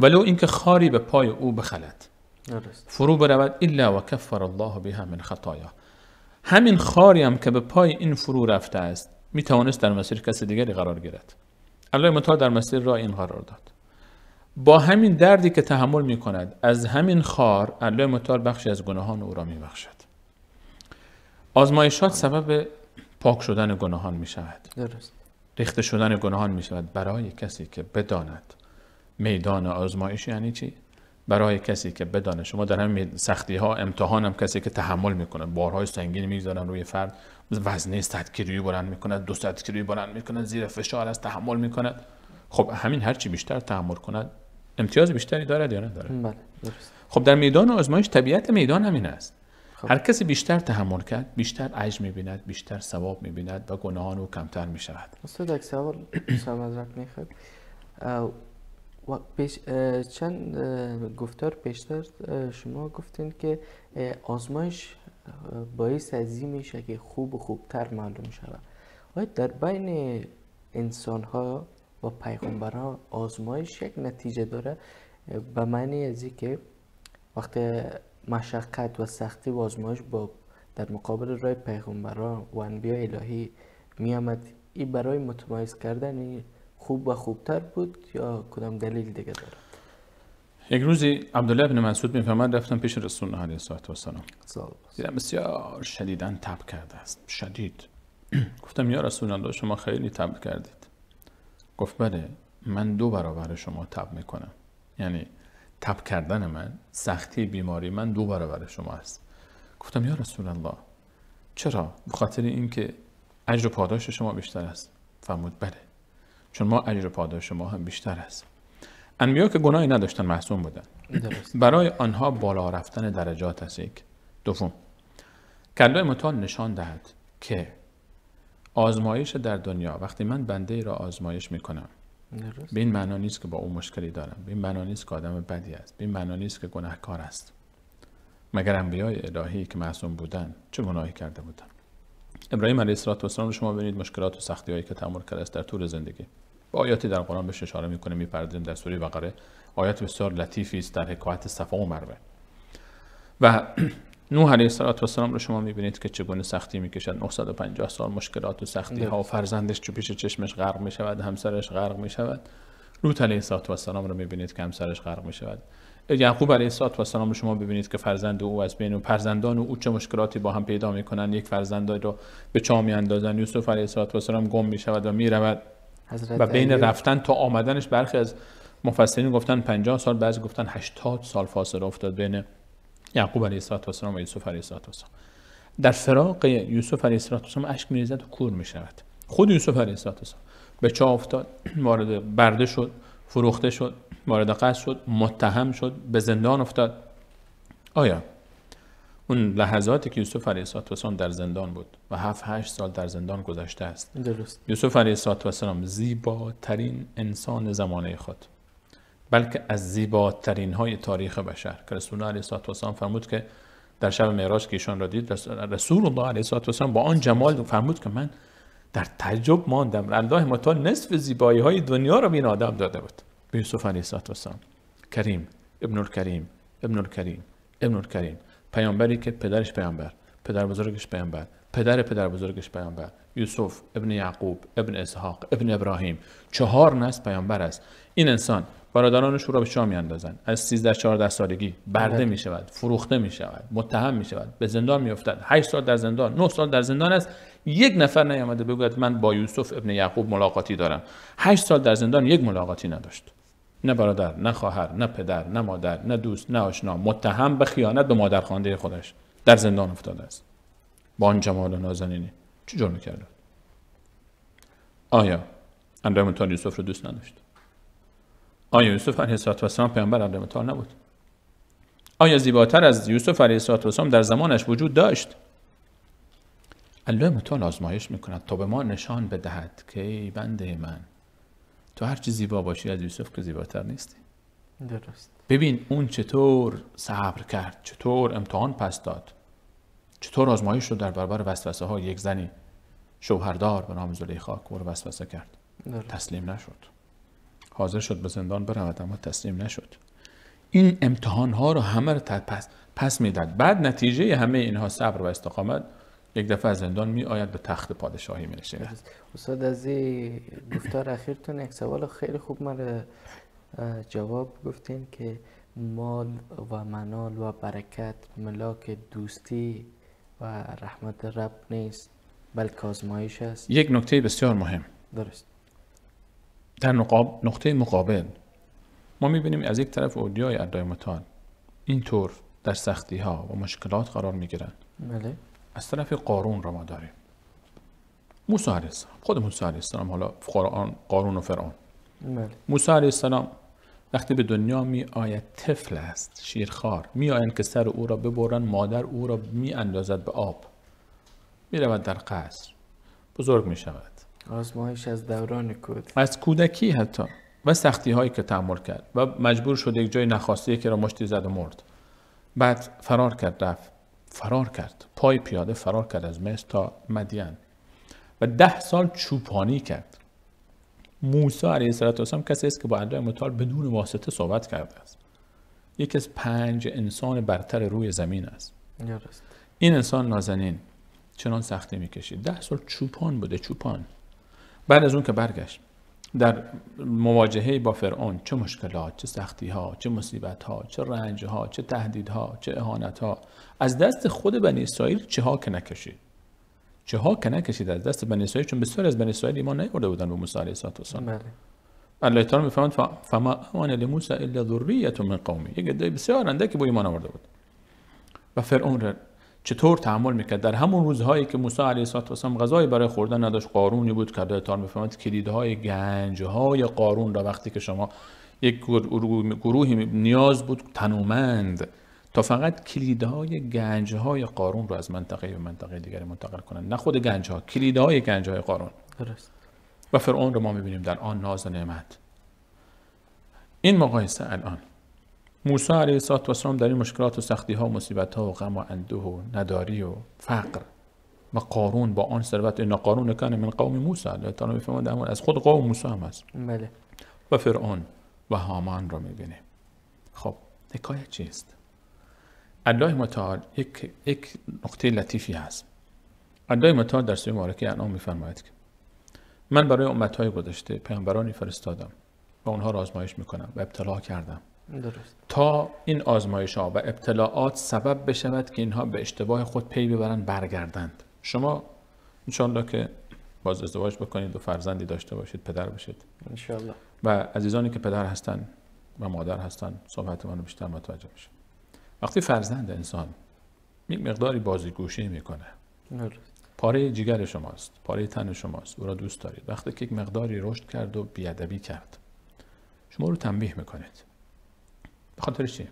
ولو اینکه خاری به پای او بخلد، فرو برود، الا و کفر الله بها من خطایا. همین خاری هم که به پای این فرو رفته است میتوانست در مسیر کس دیگری قرار گیرد. الله متعال در مسیر را این قرار داد. با همین دردی که تحمل میکند از همین خار، الله متعال بخشی از گناهان او را میبخشد. آزمایشات سبب پاک شدن گناهان می شود. درست. ریخته شدن گناهان می شود برای کسی که بداند میدان آزمایش یعنی چی؟ برای کسی که بداند شما در همین سختی ها امتحان هم کسی که تحمل میکنه، بارهای سنگین میگذارن روی فرد، وزنه 100 کیلویی بلند میکند، 200 کیلویی بلند میکند، زیر فشار است تحمل میکند. خب همین هرچی بیشتر تحمل کند امتیاز بیشتری دارد یا ندارد؟ بله درست. خب در میدان آزمایش طبیعت میدان همین است. خب. هر کسی بیشتر تحمل کرد بیشتر اجر می‌بیند، بیشتر ثواب می‌بیند و گناهان او کمتر می‌شود. استاد یک سوال معذرت می‌خوام. چند گفتار پیشتر شما گفتین که آزمایش باعث از این میشه که خوب و خوبتر معلوم شود. آیا در بین انسان‌ها و پیغمبرها آزمایش یک نتیجه داره؟ به معنی از اینکه وقتی مشقت و سختی و آزمایش با در مقابل رای پیغمبران و انبیاء الهی می آمد، این برای متمایز کردن خوب و خوبتر بود یا کدام دلیل دیگه داره؟ یک روزی عبدالله بن مسعود میفرماد رفتم پیش رسول الله علیه الصلاة والسلام، دیدم بسیار شدیداً تب کرده است، شدید. گفتم یا رسول الله شما خیلی تب کردید. گفت بله من 2 برابر شما تب میکنم، یعنی تب کردن من، سختی بیماری من 2 برابر شما است. گفتم یا رسول الله چرا؟ به خاطر اینکه اجر و پاداش شما بیشتر است. فرمود بله، چون ما اجر و پاداش ما هم بیشتر است. انبیا که گناهی نداشتن، معصوم بودن، برای آنها بالا رفتن درجات است. یک. دوم، که الله متعال نشان دهد که آزمایش در دنیا، وقتی من بنده ای را آزمایش میکنم به این معنا نیست که با او مشکلی دارم، به این معنا نیست که آدم بدی است، به این معنا نیست که گناهکار است. مگر انبیای الهی که معصوم بودن چه گناهی کرده بودن؟ ابراهیم علیه السلام رو شما ببینید مشکلات و سختی‌هایی که تحمل کرده است در طول زندگی. با آیاتی در قرآن بهش اشاره می‌کنه، می‌پردازیم در سوره بقره، آیات بسیار لطیفی است در حکایت صفا و مروه. و نوح علیه السلام رو شما می‌بینید که چگونه سختی می‌کشد، 950 سال مشکلات و سختی‌ها و فرزندش چو پیش چشمش غرق می‌شود، همسرش غرق می‌شود. لوط علیه السلام رو می‌بینید که همسرش غرق می‌شود. یعقوب علیه السلام رو شما ببینید که فرزند او از بین و فرزندان او چه مشکلاتی با هم پیدا می‌کنن، یک فرزند رو به چاه می‌اندازن. یوسف علیه السلام گم می‌شود و می‌رود و بین رفتن تا آمدنش برخی از مفسرین گفتن 50 سال، بعضی گفتن 80 سال فاصله افتاد بین یعقوب علیه السلام و یوسف علیه السلام. در فراق یوسف علیه السلام اشک می‌ریزد و کور می‌شود. خود یوسف علیه السلام به چاه افتاد، وارد برده شد، فروخته شد، وارد قصر شد، متهم شد، به زندان افتاد. آیا اون لحظاتی که یوسف علیه السلام در زندان بود و 7-8 سال در زندان گذشته است، درست، یوسف علیه السلام زیباترین انسان زمانه خود، بلکه از زیباترین های تاریخ بشر، که رسول الله علیه السلام فرمود که در شب معراج که ایشان را دید، رسول الله علیه السلام با آن جمال فرمود که من در تعجب ماندم، الله متعال نصف زیبایی های دنیا را به این آدم داده بود. به یوسف علیه السلام، کریم، ابن الکریم، ابن الکریم، ابن الکریم، پیامبری که پدرش پیامبر، پدر بزرگش پیامبر، پدر پدر بزرگش پیامبر، یوسف ابن یعقوب ابن اسحاق ابن ابراهیم، 4 نسل پیامبر است. این انسان برادرانش او را به چاه می‌اندازند. از 13 14 سالگی برده می‌شود، فروخته می‌شود، متهم می‌شود، به زندان می‌افتد. 8 سال در زندان، 9 سال در زندان است. یک نفر نیامده بگوید من با یوسف ابن یعقوب ملاقاتی دارم. 8 سال در زندان یک ملاقاتی نداشت. نه برادر، نه خواهر، نه پدر، نه مادر، نه دوست، نه آشنا. متهم به خیانت به مادرخوانده خودش در زندان افتاده است. با آن جمال و نازنینی چه جرمی کرده؟ آیا الله متعال یوسف رو دوست نداشت؟ آیا یوسف علیه السلام پیامبر الله متعال نبود؟ آیا زیباتر از یوسف علیه السلام در زمانش وجود داشت؟ الله متعال آزمایش میکند تا به ما نشان بدهد که ای بنده من، تو هرچی زیبا باشی از یوسف که زیباتر نیستی. درست. ببین اون چطور صبر کرد، چطور امتحان پس داد، چطور آزمایش رو در برابر وسوسه ها یک زنی شوهردار به نام زلیخا که او رو وسوسه کرد. درست. تسلیم نشد. حاضر شد به زندان برود اما تسلیم نشد. این امتحان ها رو همه رو پس میداد. بعد نتیجه همه اینها صبر و استقامت، یک دفعه از زندان می آید به تخت پادشاهی می نشیند. استاد از این گفتار اخیرتون یک سوال خیلی خوب مرا جواب گفتین که مال و منال و برکت ملاک دوستی و رحمت رب نیست بلکه آزمایش است. یک نکته بسیار مهم. درست. در نقطه مقابل ما میبینیم از یک طرف اولیای الله متعال اینطور در سختی ها و مشکلات قرار میگیرند. بله. از طرف قارون را ما داریم. موسی علیه السلام، خود موسی علیه السلام، حالا قارون و فرعون. بله. موسی علیه السلام وقتی به دنیا می آید طفل است، شیرخوار، می آیند که سر او را ببرند، مادر او را می اندازد به آب، می رود در قصر، بزرگ می شود. آزمایش از دوران کودکی، از کودکی حتی، و سختی هایی که تحمل کرد و مجبور شد یک جای نخواسته که را مشتی زد و مرد. بعد فرار کرد، رفت، فرار کرد، پای پیاده فرار کرد از مصر تا مدین و 10 سال چوپانی کرد. موسی علیه السلام کسی است که با الله متعال بدون واسطه صحبت کرده است. یکی از 5 انسان برتر روی زمین است. درست. این انسان نازنین چنان سختی میکشید. 10 سال چوپان بوده، چوپان. بعد از اون که برگشت در مواجهه با فرعون، چه مشکلات، چه سختی ها، چه مصیبت ها، چه رنج ها، چه تهدیدها، چه اهانت ها از دست خود بنی اسرائیل چه ها که نکشید، چه ها که نکشید از دست بنی اسرائیل، چون بسیاری از بنی اسرائیل ایمان نیاورده بودن به موسی علیه السلام. بله. الله تعالی می‌فرماید فما آمن لموسی الا ذریه من قومه، یک عده بسیار اندکی با ایمان آورده بود. و فرعون را چطور تحمل میکرد؟ در همون روزهایی که موسی علیه السلام غذایی برای خوردن نداشت، قارونی بود که الله تعالی می‌فرماید کلیدهای گنجهای قارون را وقتی که شما یک گروهی نیاز بود تنومند تا فقط کلیدهای گنجهای قارون را از منطقه به منطقه دیگر منتقل کنند، نه خود گنجها، کلیدهای گنجهای قارون. درست. و فرعون رو ما می‌بینیم در آن ناز و نعمت. این مقایسه الان موسی علیه السلام در این مشکلات و سختی ها و مصیبت ها و غم و اندوه و نداری و فقر، و قارون با آن ثروت، ان قارون کان من قوم موسی، الله تعالی می‌فرماید از خود قوم موسی هم است. بله. و فرعون و هامان را می‌بینیم. خب حکایت چیست؟ الله متعال یک نقطه لطیفی هست. الله متعال در سوره مبارکه انعام می‌فرماید که من برای امت‌های گذشته پیامبرانی فرستادم و اونها را آزمایش می‌کنم و ابتلا کردم. درست. تا این آزمایش ها و ابتلاعات سبب بشود که اینها به اشتباه خود پی ببرند، برگردند. شما انشالله که باز ازدواج بکنید و فرزندی داشته باشید، پدر بشید انشالله، و عزیزانی که پدر هستند و مادر هستند صحبت من رو بیشتر متوجه میشه. وقتی فرزند انسان یک مقداری بازیگوشی میکنه، درست، پاره جگر شماست، پاره تن شماست، او را دوست دارید. وقتی که یک مقداری رشد کرد و بی‌ادبی کرد، شما رو تنبیه میکنید. به خاطر چی؟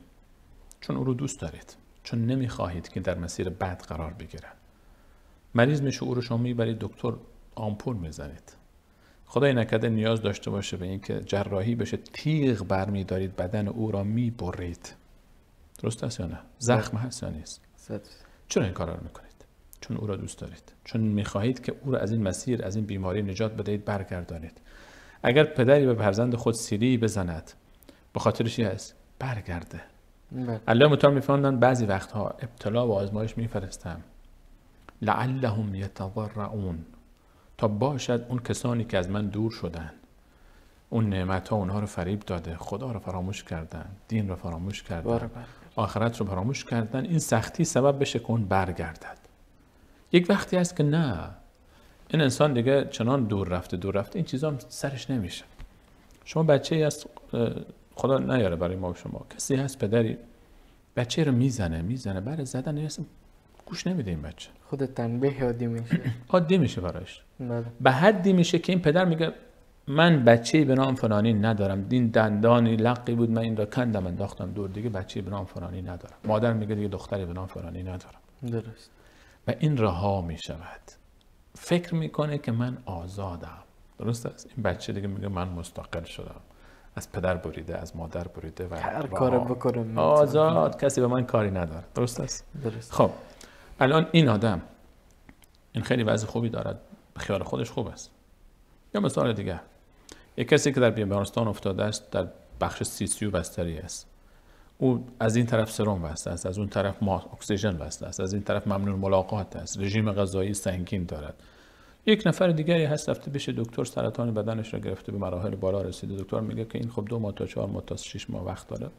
چون او رو دوست دارید، چون نمیخواهید که در مسیر بد قرار بگیره. مریض میشه، او رو شما میبرید دکتر، آمپول میزنید. خدای نکرده نیاز داشته باشه به اینکه جراحی بشه، تیغ برمیدارید، بدن او را میبرید. درست است یا نه؟ زخم هست یا نیست؟ چرا این کارا رو میکنید؟ چون او را دوست دارید، چون میخواهید که او را از این مسیر، از این بیماری نجات بدهید، برگردانید. اگر پدری به فرزند خود سیلی بزند، به خاطر چی هست؟ برگرده. الله متعال می‌فرمایند بعضی وقتها ابتلا و آزمایش میفرستم لعلهم یتضرعون، تا باشد اون کسانی که از من دور شدن، اون نعمت ها اونها رو فریب داده، خدا رو فراموش کردن، دین رو فراموش کردن، آخرت رو فراموش کردن، این سختی سبب بشه که اون برگردد. یک وقتی هست که نه، این انسان دیگه چنان دور رفته دور رفته، این چیزا هم سرش نمیشه. شما بچه‌ای هست، خدا نیاره برای ما و شما، کسی هست پدری بچه رو میزنه میزنه، بعد زدن اصلا گوش نمیده این بچه، خود تنبیه عادی میشه، عادی میشه براش. به حدی میشه که این پدر میگه من بچه‌ای به نام فلانی ندارم، این دندانی لقی بود من این را کندم انداختم دور، دیگه بچه‌ای به نام فلانی ندارم. مادر میگه دیگه دختری به نام فلانی ندارم. درست. و این رها میشود، فکر میکنه که من آزادم. درست است. این بچه دیگه میگه من مستقل شدم، از پدر بریده، از مادر بریده و هر کار بکنم آزاد، کسی به من کاری نداره. درست است. درست. خب الان این آدم این خیلی وضع خوبی دارد، خیال خودش خوب است. یا مثال دیگر، یک کسی که در بیمارستان افتاده است، در بخش CCU بستری است، او از این طرف سرم وصل است، از اون طرف اکسیژن وصل است، از این طرف ممنون ملاقات است، رژیم غذایی سنگین دارد. یک نفر دیگری هست رفته بشه دکتر، سرطان بدنش را گرفته، به مراحل بالا رسیده، دکتر میگه که این خب 2 ماه تا 4 ماه تا 6 ماه وقت داره،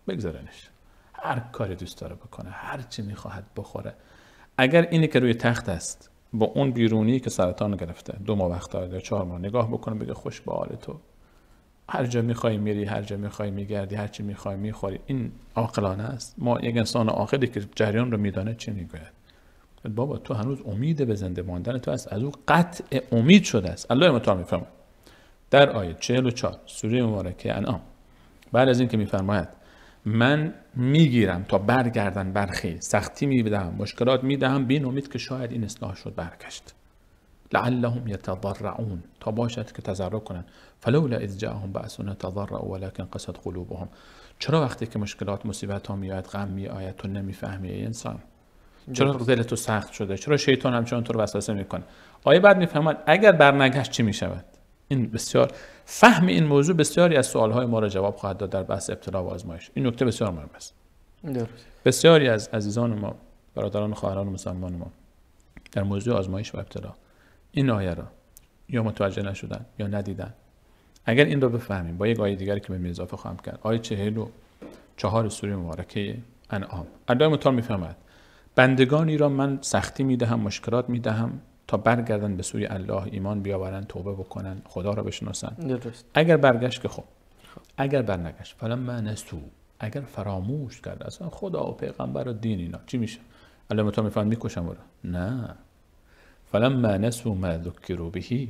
بگذارنش، هر کاری دوست داره بکنه، هر چی میخواهد بخوره. اگر اینی که روی تخت است با اون بیرونی که سرطان گرفته 2 ماه وقت داره یا 4 ماه نگاه بکنه، بگه خوش به حال تو، هر جا میخوای میری، هر جا میخوای میگردی، هر چی میخوای میخوری، این عاقلانه است؟ ما یک انسان عاقلی که جریان رو میدانه چی میگوید؟ بابا تو هنوز امید به زنده ماندن تو است، از او قطع امید شده است. الله متعال میفرماید در آیه 44 سوره مبارکه انعام، بعد از اینکه میفرماید من میگیرم تا برگردن برخی، سختی میدهم، مشکلات میدهم، بین امید که شاید این اصلاح شد برگشت. لعلهم یتضرعون، تا باشد که تضرع کنند. فلولا اذ جاءهم بأسنا تضرعوا ولكن قست قلوبهم. چرا وقتی که مشکلات مصیبت ها میآید، غم میآید، تو نمیفهمی ای انسان؟ چرا دل تو سخت شده؟ چرا شیطان همچنان تو رو وسوسه میکنه؟ آیه بعد میفهمد اگر برنگشت چی میشود. این بسیار فهم این موضوع بسیاری از سوالهای ما را جواب خواهد داد در بحث ابتلا و آزمایش. این نکته بسیار مهم است. درست. بسیاری از عزیزان ما، برادران و خواهران مسلمان ما، در موضوع آزمایش و ابتلا این آیه را یا متوجه نشدن یا ندیدن. اگر این را بفهمیم با یک آیه دیگری که به اضافه خواهم کرد، آیه 44 سوره مبارکه انعام، الله متعال میفهمد بندگانی را من سختی میدهم، مشکلات میدهم تا برگردن به سوی الله، ایمان بیاورن، توبه بکنن، خدا را بشناسن. درست. اگر برگشت که خب، اگر برنگشت، فلما نسو، اگر فراموش کرد اصلا خدا و پیغمبر و دین اینا چی میشه؟ الله متعال میفرماید میکشم او را. نه، فلما نسوا ما ذکروا به،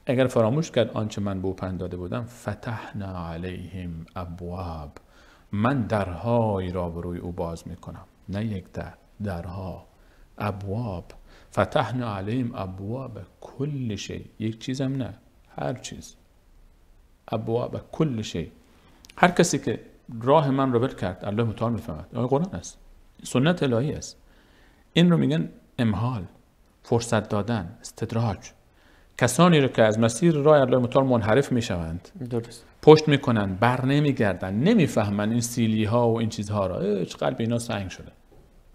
اگر فراموش کرد آنچه من به او پند داده بودم، فتحنا علیهم ابواب، من درهایی را بر روی او باز میکنم، نه یک در، درها، ابواب، فتحنا علیهم ابواب کل شیء، یک چیزم نه، هر چیز، ابواب کل شیء. هر کسی که راه من رو ول کرد، الله متعال میفهمد، آیه قرآن است، سنت الهی است. این رو میگن امهال، فرصت دادن، استدراج. کسانی رو که از مسیر راه الله متعال منحرف میشوند، درست، پشت میکنن، بر نمیگردن، نمیفهمن این سیلی ها و این چیزها را، هیچ قلب اینا سنگ شده،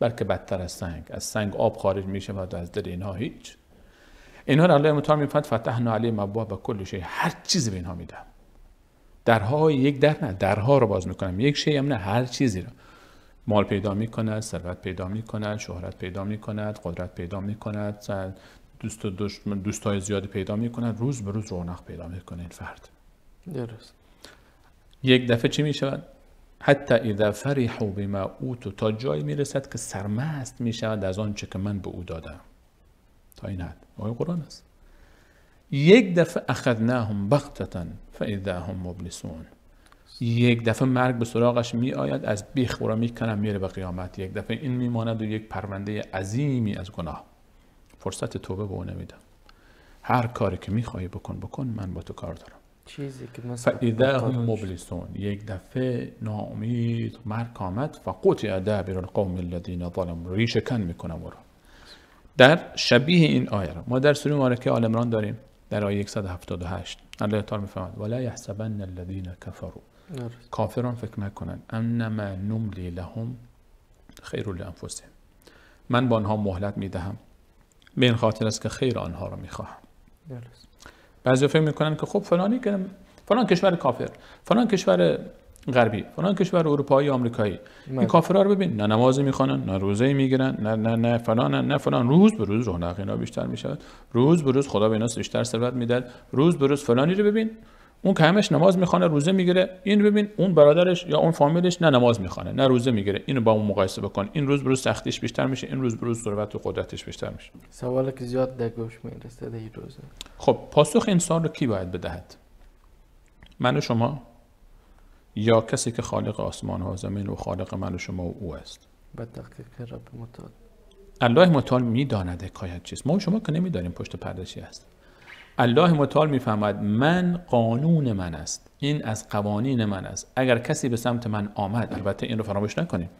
بلکه بدتر از سنگ، از سنگ آب خارج میشه و از دل اینها هیچ. اینها را الله متعال میفرماید فتحنا علیهم ابواب کل شیء، هر چیزی به اینها میدم، درهای یک در نه، درها رو باز میکنم، یک شی هم نه، هر چیزی را. مال پیدا میکند، ثروت پیدا میکند، شهرت پیدا میکند، قدرت پیدا میکند، دوست و دشمن، دوستای زیادی پیدا میکند، روز به روز رونق پیدا میکنه این فرد. درست. یک دفعه چی میشود؟ حتی اذا فرحوا بما اوتوا، تا جایی میرسد که سرمست میشود از آنچه که من به او دادم. تا این حد آیه قرآن است. یک دفعه اخذناهم بغتة فاذا هم مبلسون، یک دفعه مرگ به سراغش می آید، از بیخ او را میکنم، میره به قیامت. یک دفعه این میماند و یک پرونده عظیمی از گناه. فرصت توبه به او نمیدم. هر کاری که میخوای بکن بکن، من با تو کار دارم. چیزی که مثلا فاذا هم مبلسون، یک دفعه ناامید مرگ آمد، فقطع دابر القوم الذین ظلموا، ریشه کن میکنم او را. در شبیه این آیه را ما در سوره مبارکه آل عمران داریم، در آیه 178 الله تعالی میفرماید ولا یحسبن الذین کفروا، کافران فکر نکنند، انما نملی لهم خیر لانفسهم، من با آنها مهلت میدهم، به این خاطر است که خیر آنها را میخواهم. بعضی فکر میکنن که خب فلانی که فلان کشور کافر، فلان کشور غربی، فلان کشور اروپایی آمریکایی، این کافرها رو ببین، نه نماز میخوانن، نه روزه میگیرن، نه نه نه فلان، نه فلان. روز به روز رونق اینا بیشتر میشود، روز به روز خدا به اینا بیشتر ثروت میداد، روز به روز فلانی رو ببین، اون که همش نماز میخوانه روزه میگیره، این ببین اون برادرش یا اون فامیلش نه نماز میخوانه نه روزه میگیره، اینو با اون مقایسه بکن، این روز به روز سختیش بیشتر میشه، این روز به روز ثروت و قدرتش بیشتر میشه. سوالی که زیاد در گوش میرسه در این روزه. خب پاسخ این سوال رو کی باید بدهد؟ من و شما یا کسی که خالق آسمان ها زمین و خالق من و شما و او است؟ به تحقیق رب متعال. الله متعال میداند حکایت چیست. ما و شما که نمیدانیم پشت پرده چی است. الله متعال میفهمد من قانون من است، این از قوانین من است. اگر کسی به سمت من آمد، البته این رو فراموش نکنیم،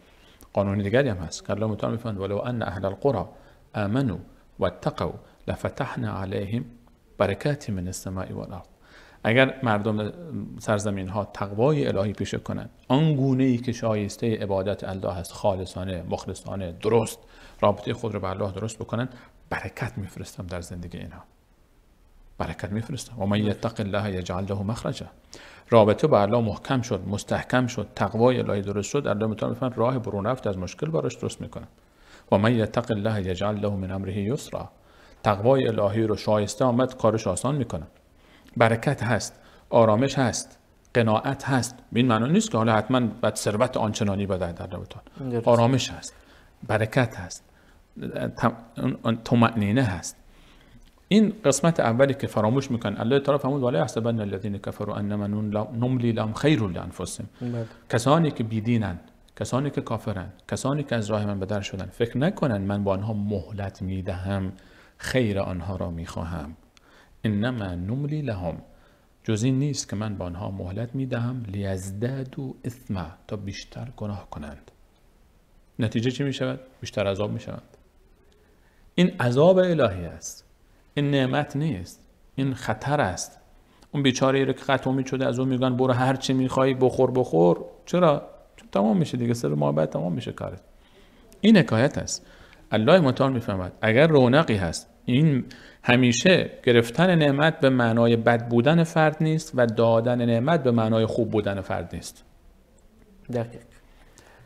قانون دیگری هم هست که الله متعال میفهمد ولو ان اهل القرى آمنوا واتقوا لفتحنا علیهم برکات من السماء والارض. اگر مردم سرزمین ها تقوای الهی پیشه کنند، آن گونه ای که شایسته عبادت الله است، خالصانه، مخلصانه، درست رابطه خود رو به الله درست بکنن، برکت میفرستم در زندگی اینها، برکت میفرستم. و من یتق الله یجعل له مخرجا. رابطه با الله محکم شد، مستحکم شد، تقوای الهی درست شد، الله متعال میفرماید راه برون رفت از مشکل براش درست میکنم. و من یتق الله یجعل له من امره یسرا. تقوای الهی رو شایسته آمد، کارش آسان میکنم. برکت هست، آرامش هست، قناعت هست. به این معنا نیست که حالا حتما باید ثروت آنچنانی بده در رابطه. آرامش هست، برکت هست، طمأنینه هست. این قسمت اولی که فراموش میکنن. الله تعالی فرمود ولا یحسبن الذین کفروا انما نملی لهم خیر لانفسهم. کسانی که بیدینن، کسانی که کافرن، کسانی که از راه من بدر شدن، فکر نکنن من با آنها مهلت میدهم، خیر آنها را میخواهم. انما نملی لهم، جز این نیست که من با آنها مهلت میدهم، لیزدادوا اثما، تا بیشتر گناه کنند. نتیجه چی میشود؟ بیشتر عذاب میشوند. این عذاب الهی است، این نعمت نیست، این خطر است. اون بیچاره ای رو که قطع امید شده از اون میگن برو هر چی میخوای بخور بخور. چرا؟ چون تمام میشه دیگه، سر ماه بعد تمام میشه کارت. این حکایت است. الله متعال میفهمد اگر رونقی هست، این همیشه گرفتن نعمت به معنای بد بودن فرد نیست و دادن نعمت به معنای خوب بودن فرد نیست. دقیق.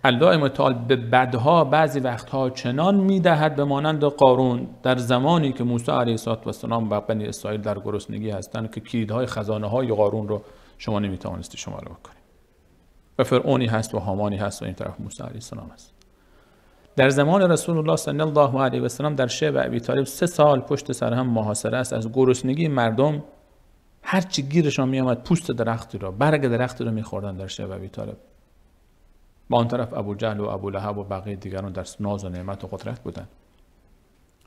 الله متعال به بدها بعضی وقتها چنان میدهد به مانند قارون در زمانی که موسی علیه السلام و بنی اسرائیل در گرسنگی هستند که کلیدهای خزانه های قارون رو شما نمیتوانستی شما رو بکنی. و فرعونی هست و هامانی هست و این طرف موسی علیه السلام هست. در زمان رسول الله صلی الله علیه و سلم در شعب ابی طالب 3 سال پشت سر هم محاصره است. از گرسنگی مردم هر چی گیرشان می آمد پوست درختی را، برگ درختی را می‌خوردن در شعب ابی طالب. با آن طرف ابو جهل و ابو لهب و بقیه دیگران در ناز و نعمت و قدرت بودند.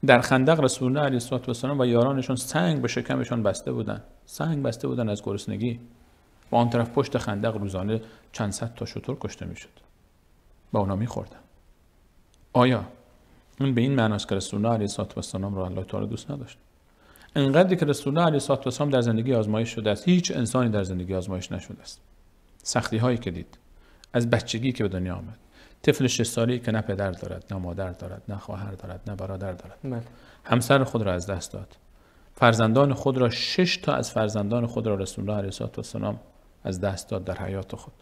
در خندق رسول الله علیه السلام و یارانشون سنگ به شکمشون بسته بودند، سنگ بسته بودند از گرسنگی. با آن طرف پشت خندق روزانه چند صد تا شتر کشته میشد، با اونا می‌خوردن. آیا این به این معناست که رسول الله علیه السلام را الله تعالی دوست نداشت؟ انقدری که رسول الله علیه السلام در زندگی آزمایش شده است، هیچ انسانی در زندگی آزمایش نشده است. سختی هایی که دید، از بچگی که به دنیا آمد، طفل 6 ساله‌ای که نه پدر دارد، نه مادر دارد، نه خواهر دارد، نه برادر دارد، همسر خود را از دست داد، فرزندان خود را، 6 تا از فرزندان خود را رسول الله علیه السلام از دست داد در حیات خود.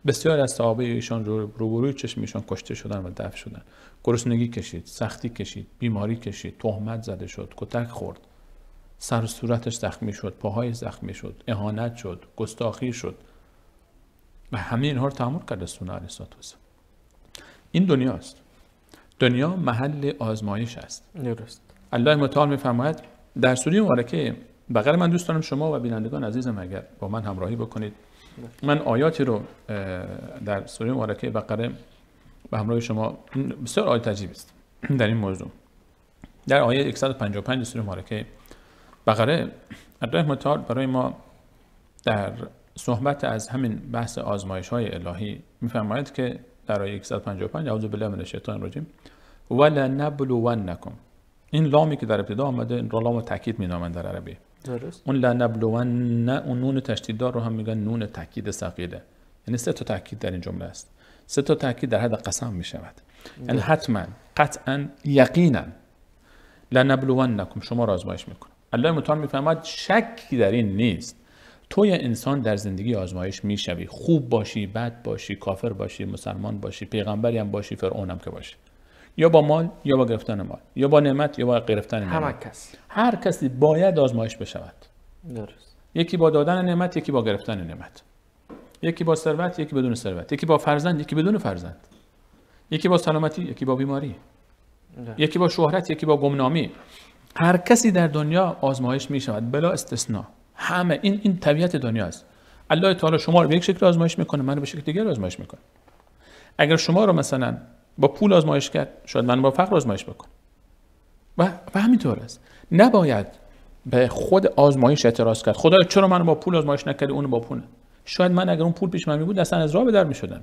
بسیاری از صحابه ایشان روبروی چشم ایشان کشته شدن و دفن شدن. گرسنگی کشید، سختی کشید، بیماری کشید، تهمت زده شد، کتک خورد، سر و صورتش زخمی شد، پاهای زخمی شد، اهانت شد، گستاخی شد و همه اینها رو تحمل کرد رسول الله علیه السلام. این دنیاست. دنیا محل آزمایش است. درست. الله متعال می‌فرماید در سوره مبارکه بقره، من دوست دارم شما و بینندگان عزیزم اگر با من همراهی بکنید، من آیاتی رو در سوره مبارکه بقره به همراه شما، بسیار آیات عجیب است در این موضوع. در آیه 155 سوره مبارکه بقره الله متعال برای ما در صحبت از همین بحث آزمایش های الهی میفرماید که در آیه 155 اعوذ بالله من الشیطان الرجیم ولنبلونکم، این لامی که در ابتدا آمده این را لام تاکید مینامند در عربی. درست. اون لنبلون، اون نون تشدیددار رو هم میگن نون تاکید ثقیله، یعنی 3 تا تاکید در این جمله است. 3 تا تاکید در حد قسم میشود، یعنی حتما، قطعا، یقینا. لنبلونکم، شما را آزمایش میکنم. الله متعال میفرماید شکی در این نیست، تو یه انسان در زندگی آزمایش میشوی، خوب باشی، بد باشی، کافر باشی، مسلمان باشی، پیغمبری هم باشی، فرعون هم که باشی، یا با مال یا با گرفتن مال، یا با نعمت یا با گرفتن نعمت، هر کسی باید آزمایش بشود. درست. یکی با دادن نعمت، یکی با گرفتن نعمت، یکی با ثروت، یکی بدون ثروت، یکی با فرزند، یکی بدون فرزند، یکی با سلامتی، یکی با بیماری، یکی با شهرت، یکی با گمنامی. هر کسی در دنیا آزمایش می شود بلا استثنا. همه این طبیعت دنیا است. الله تعالی شما رو به یک شکل آزمایش میکنه، منو به شکل دیگر آزمایش میکنه. اگر شما رو مثلا با پول آزمایش کرد، شاید من با فقر آزمایش بکنم. و همینطور است. نباید به خود آزمایش اعتراض کرد. خدایا چرا منو با پول آزمایش نکردی، اونو با پول؟ شاید من اگر اون پول پیش من می بود اصلا از راه به در میشدم.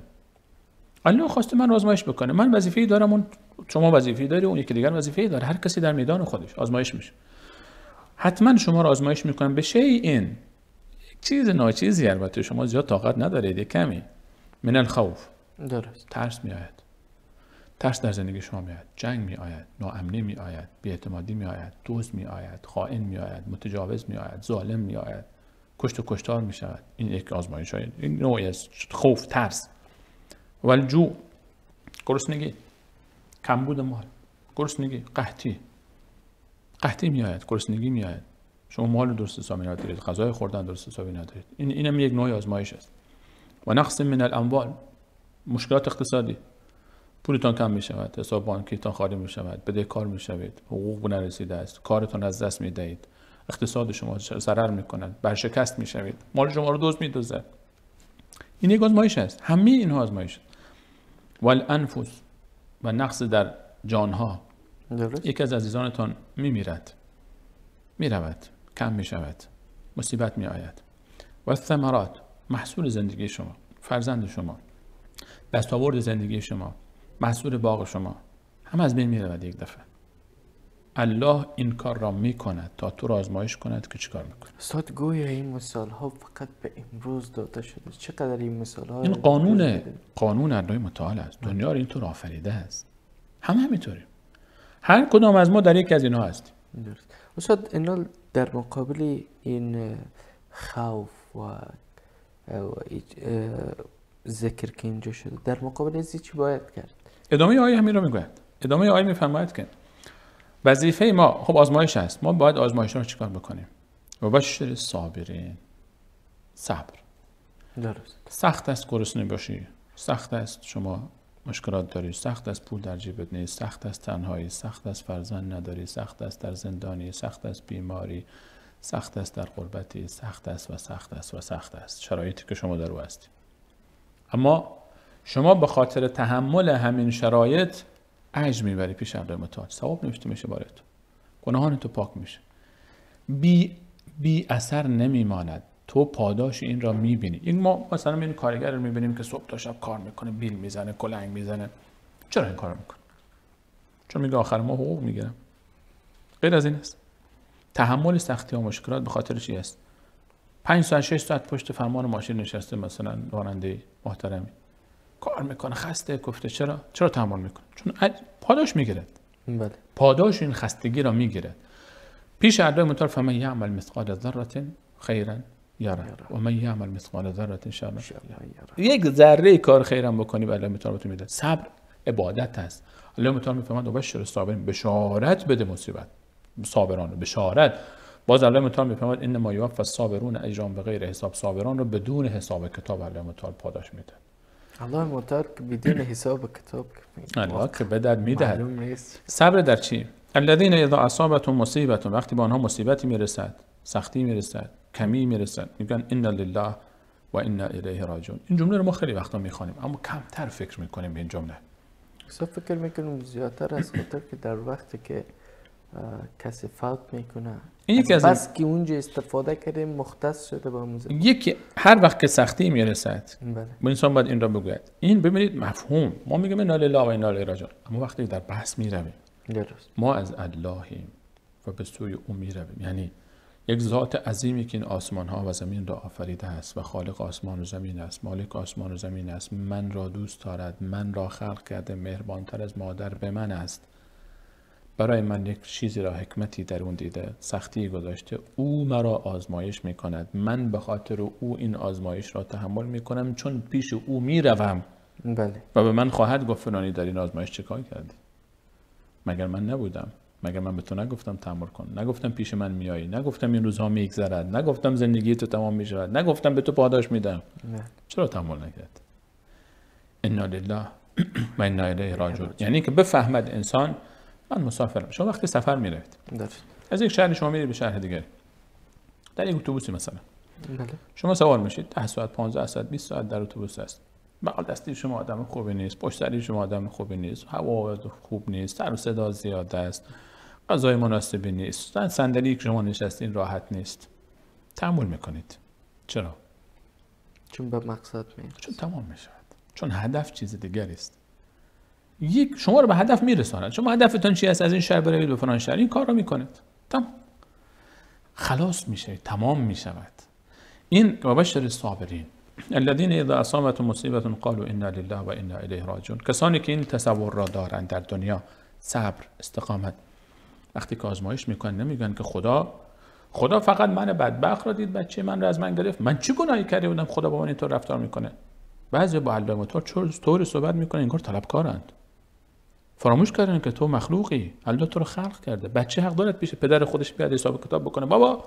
الله خواسته من آزمایش بکنه. من وظیفه‌ای دارم، اون شما وظیفه‌ای داری، اون یکی دیگر وظیفه‌ای داره. هر کسی در میدان خودش آزمایش میشه. حتما شما رو آزمایش میکنم به شیء، چیز ناچیزی، البته شما زیاد طاقت ندارید، کمی من الخوف. درست. ترس میآید، ترس در زندگی شما میآید، جنگ میآید، ناامنی میآید، بی‌اعتمادی میآید، دزد میآید، خائن میآید، متجاوز میآید، ظالم میآید، کشت و کشتار میشود. این یک آزمایش های، این نوعی از خوف، ترس. والجوع، گرسنگی، کمبود مال، گرسنگی، قحطی میآید، گرسنگی میآید. شما مال درست حسابی ندارید، غذای خوردن درست حسابی ندارید. اینم یک نوع آزمایش است. و نقص من الاموال، مشکلات اقتصادی، پولتان کم می شود، حساب بانکیتان خالی می شود، بدهکار می شوید، حقوق نرسیده است، کارتان از دست می دهید، اقتصاد شما ضرر می کند، برشکست می شوید، مال شما رو دزد می دزدد. این یک آزمایش است. همه اینها آزمایش است. والانفس، و نقص در جانها. درست. یکی از عزیزانتان می میرد، می رود، کم می شود، مصیبت می آید. و الثمرات، محصول زندگی شما، فرزند شما، دستاورد زندگی شما، محصول باغ شما، هم از بین می رود یک دفعه. الله این کار را می کند تا تو را آزمایش کند که چیکار میکنی. استاد گویا این مثال ها فقط به امروز داده شده. چقدر این مثال ها، این قانون الله متعال است. دنیا را اینطور آفریده است. همه همینطوریم. هر کدام از ما در یکی از اینها هستیم. درست. استاد اینا در مقابل این خوف و ذکر که اینجا شده، در مقابل از چی باید کرد؟ ادامه آیه همین رو میگوید. ادامه آیه میفرماید که وظیفه ما، خب آزمایش است، ما باید آزمایش رو چیکار بکنیم؟ و بشر صابرین، صبر. درست. سخت است گرسنه باشی، سخت است شما مشکلات داری، سخت است پول در جیبت نیست، سخت است تنهایی، سخت است فرزند نداری، سخت است در زندانی، سخت است بیماری، سخت است در غربتی، سخت است و سخت است و سخت است شرایطی که شما در او هستی. اما شما به خاطر تحمل همین شرایط اجر میبری پیش الله متعال، ثواب نوشته میشه برای تو، گناهان تو پاک میشه، بی اثر نمیماند، تو پاداش این را میبینی. این ما مثلا این کارگر رو میبینیم که صبح تا شب کار میکنه، بیل میزنه، کلنگ میزنه. چرا این کارو میکنه؟ چون میگه آخر ماه حقوق میگیرم. غیر از این است. تحمل سختی و مشکلات به خاطر چی است؟ 5 ساعت 6 ساعت پشت فرمان ماشین نشسته مثلا راننده محترمی کار میکنه، خسته گفته. چرا تحمل میکنه؟ چون پاداش میگیرد. بله. پاداش این خستگی را میگیرد. پیش الله متعال فمن یعمل مثقال ذره خیرا یره و من یعمل مثقال ذره شرا یره. یک ذره کار خیرم بکنی به الله متعال تو میده. صبر عبادت است. الله متعال میفرماید وبشر الصابرین، بشارت بده مصیبت صابران، بشارت. باز الله متعال میفرماید انما یوفی الصابرون اجرهم بغیر حساب، صابران رو بدون حساب کتاب الله متعال پاداش میده. الله متعال که بدون حساب کتاب الله که بدد میدهد. صبر در چی؟ الذین اذا اصابتهم مصیبت، وقتی به آنها مصیبتی میرسد، سختی میرسد، کمی میرسد، میگن انا لله و انا الیه راجعون. این جمله رو ما خیلی وقتا میخوانیم اما کمتر فکر میکنیم به این جمله. فکر میکنیم زیادتر از خاطر که در وقتی که کسی فوت میکنه این بس که اونجا استفاده کردیم مختص شده با موضوع. یکی هر وقت که سختی میرسد بله. انسان باید این را بگوید. این ببینید مفهوم ما میگیم انا لله و انا الیه راجعون، اما وقتی در بحث میرویم ما از اللهیم و به سوی او میرویم، یعنی یک ذات عظیمی که این آسمان ها و زمین را آفریده است و خالق آسمان و زمین است، مالک آسمان و زمین است، من را دوست دارد، من را خلق کرده، مهربانتر از مادر به من است، برای من یک چیزی را، حکمتی در اون دیده، سختی گذاشته، او مرا آزمایش میکند، من به خاطر او این آزمایش را تحمل میکنم چون پیش او میروم. بله. و به من خواهد گفت فلانی در این آزمایش چه کار کردی؟ مگر من نبودم؟ مگر من به تو نگفتم تحمل کن؟ نگفتم پیش من میایی؟ نگفتم این روزها میگذرد؟ نگفتم زندگی تو تمام میشود؟ نگفتم به تو پاداش میدم؟ نه. چرا تحمل نکرد؟ انا لله و انا الیه راجعون. یعنی که بفهمد انسان من مسافرم. شما وقتی سفر میروید از یک شهر شما میرید به شهر دیگری، در یک اتوبوسی مثلا، بله. شما سوار میشید، 10 ساعت، 15 ساعت، 20 ساعت در اتوبوس هست. بغل دستی شما آدم خوبی نیست، پشت سری شما آدم خوبی نیست، هوا خوب نیست، سر و صدا زیاد است، غذای مناسبی نیست، صندلی که شما نشستین راحت نیست. تحمل میکنید. چرا؟ چون به مقصد میرسید. چون تمام میشود. چون هدف چیز دیگری است. یک شما رو به هدف میرساند. شما هدفتون چی است؟ از این شهر بروید به فلان شهر، این کار رو میکنید، تمام، خلاص میشه، تمام میشود. این وبشر الصابرین الذین اذا اصابتهم مصیبة قالوا انا لله و انا الیه راجعون. کسانی که این تصور را دارند در دنیا، صبر، استقامت، وقتی که آزمایش میکنن نمیگن که خدا فقط من بدبخت را دید، بچه من را از من گرفت، من چه گناهی کرده بودم خدا با من اینطور رفتار میکنه. بعضی با علامه طور صحبت میکنن انگار طلبکارند. فراموش کردن که تو مخلوقی، الله تو رو خلق کرده. بچه حق دارد پیش پدر خودش بیاد حساب کتاب بکنه. بابا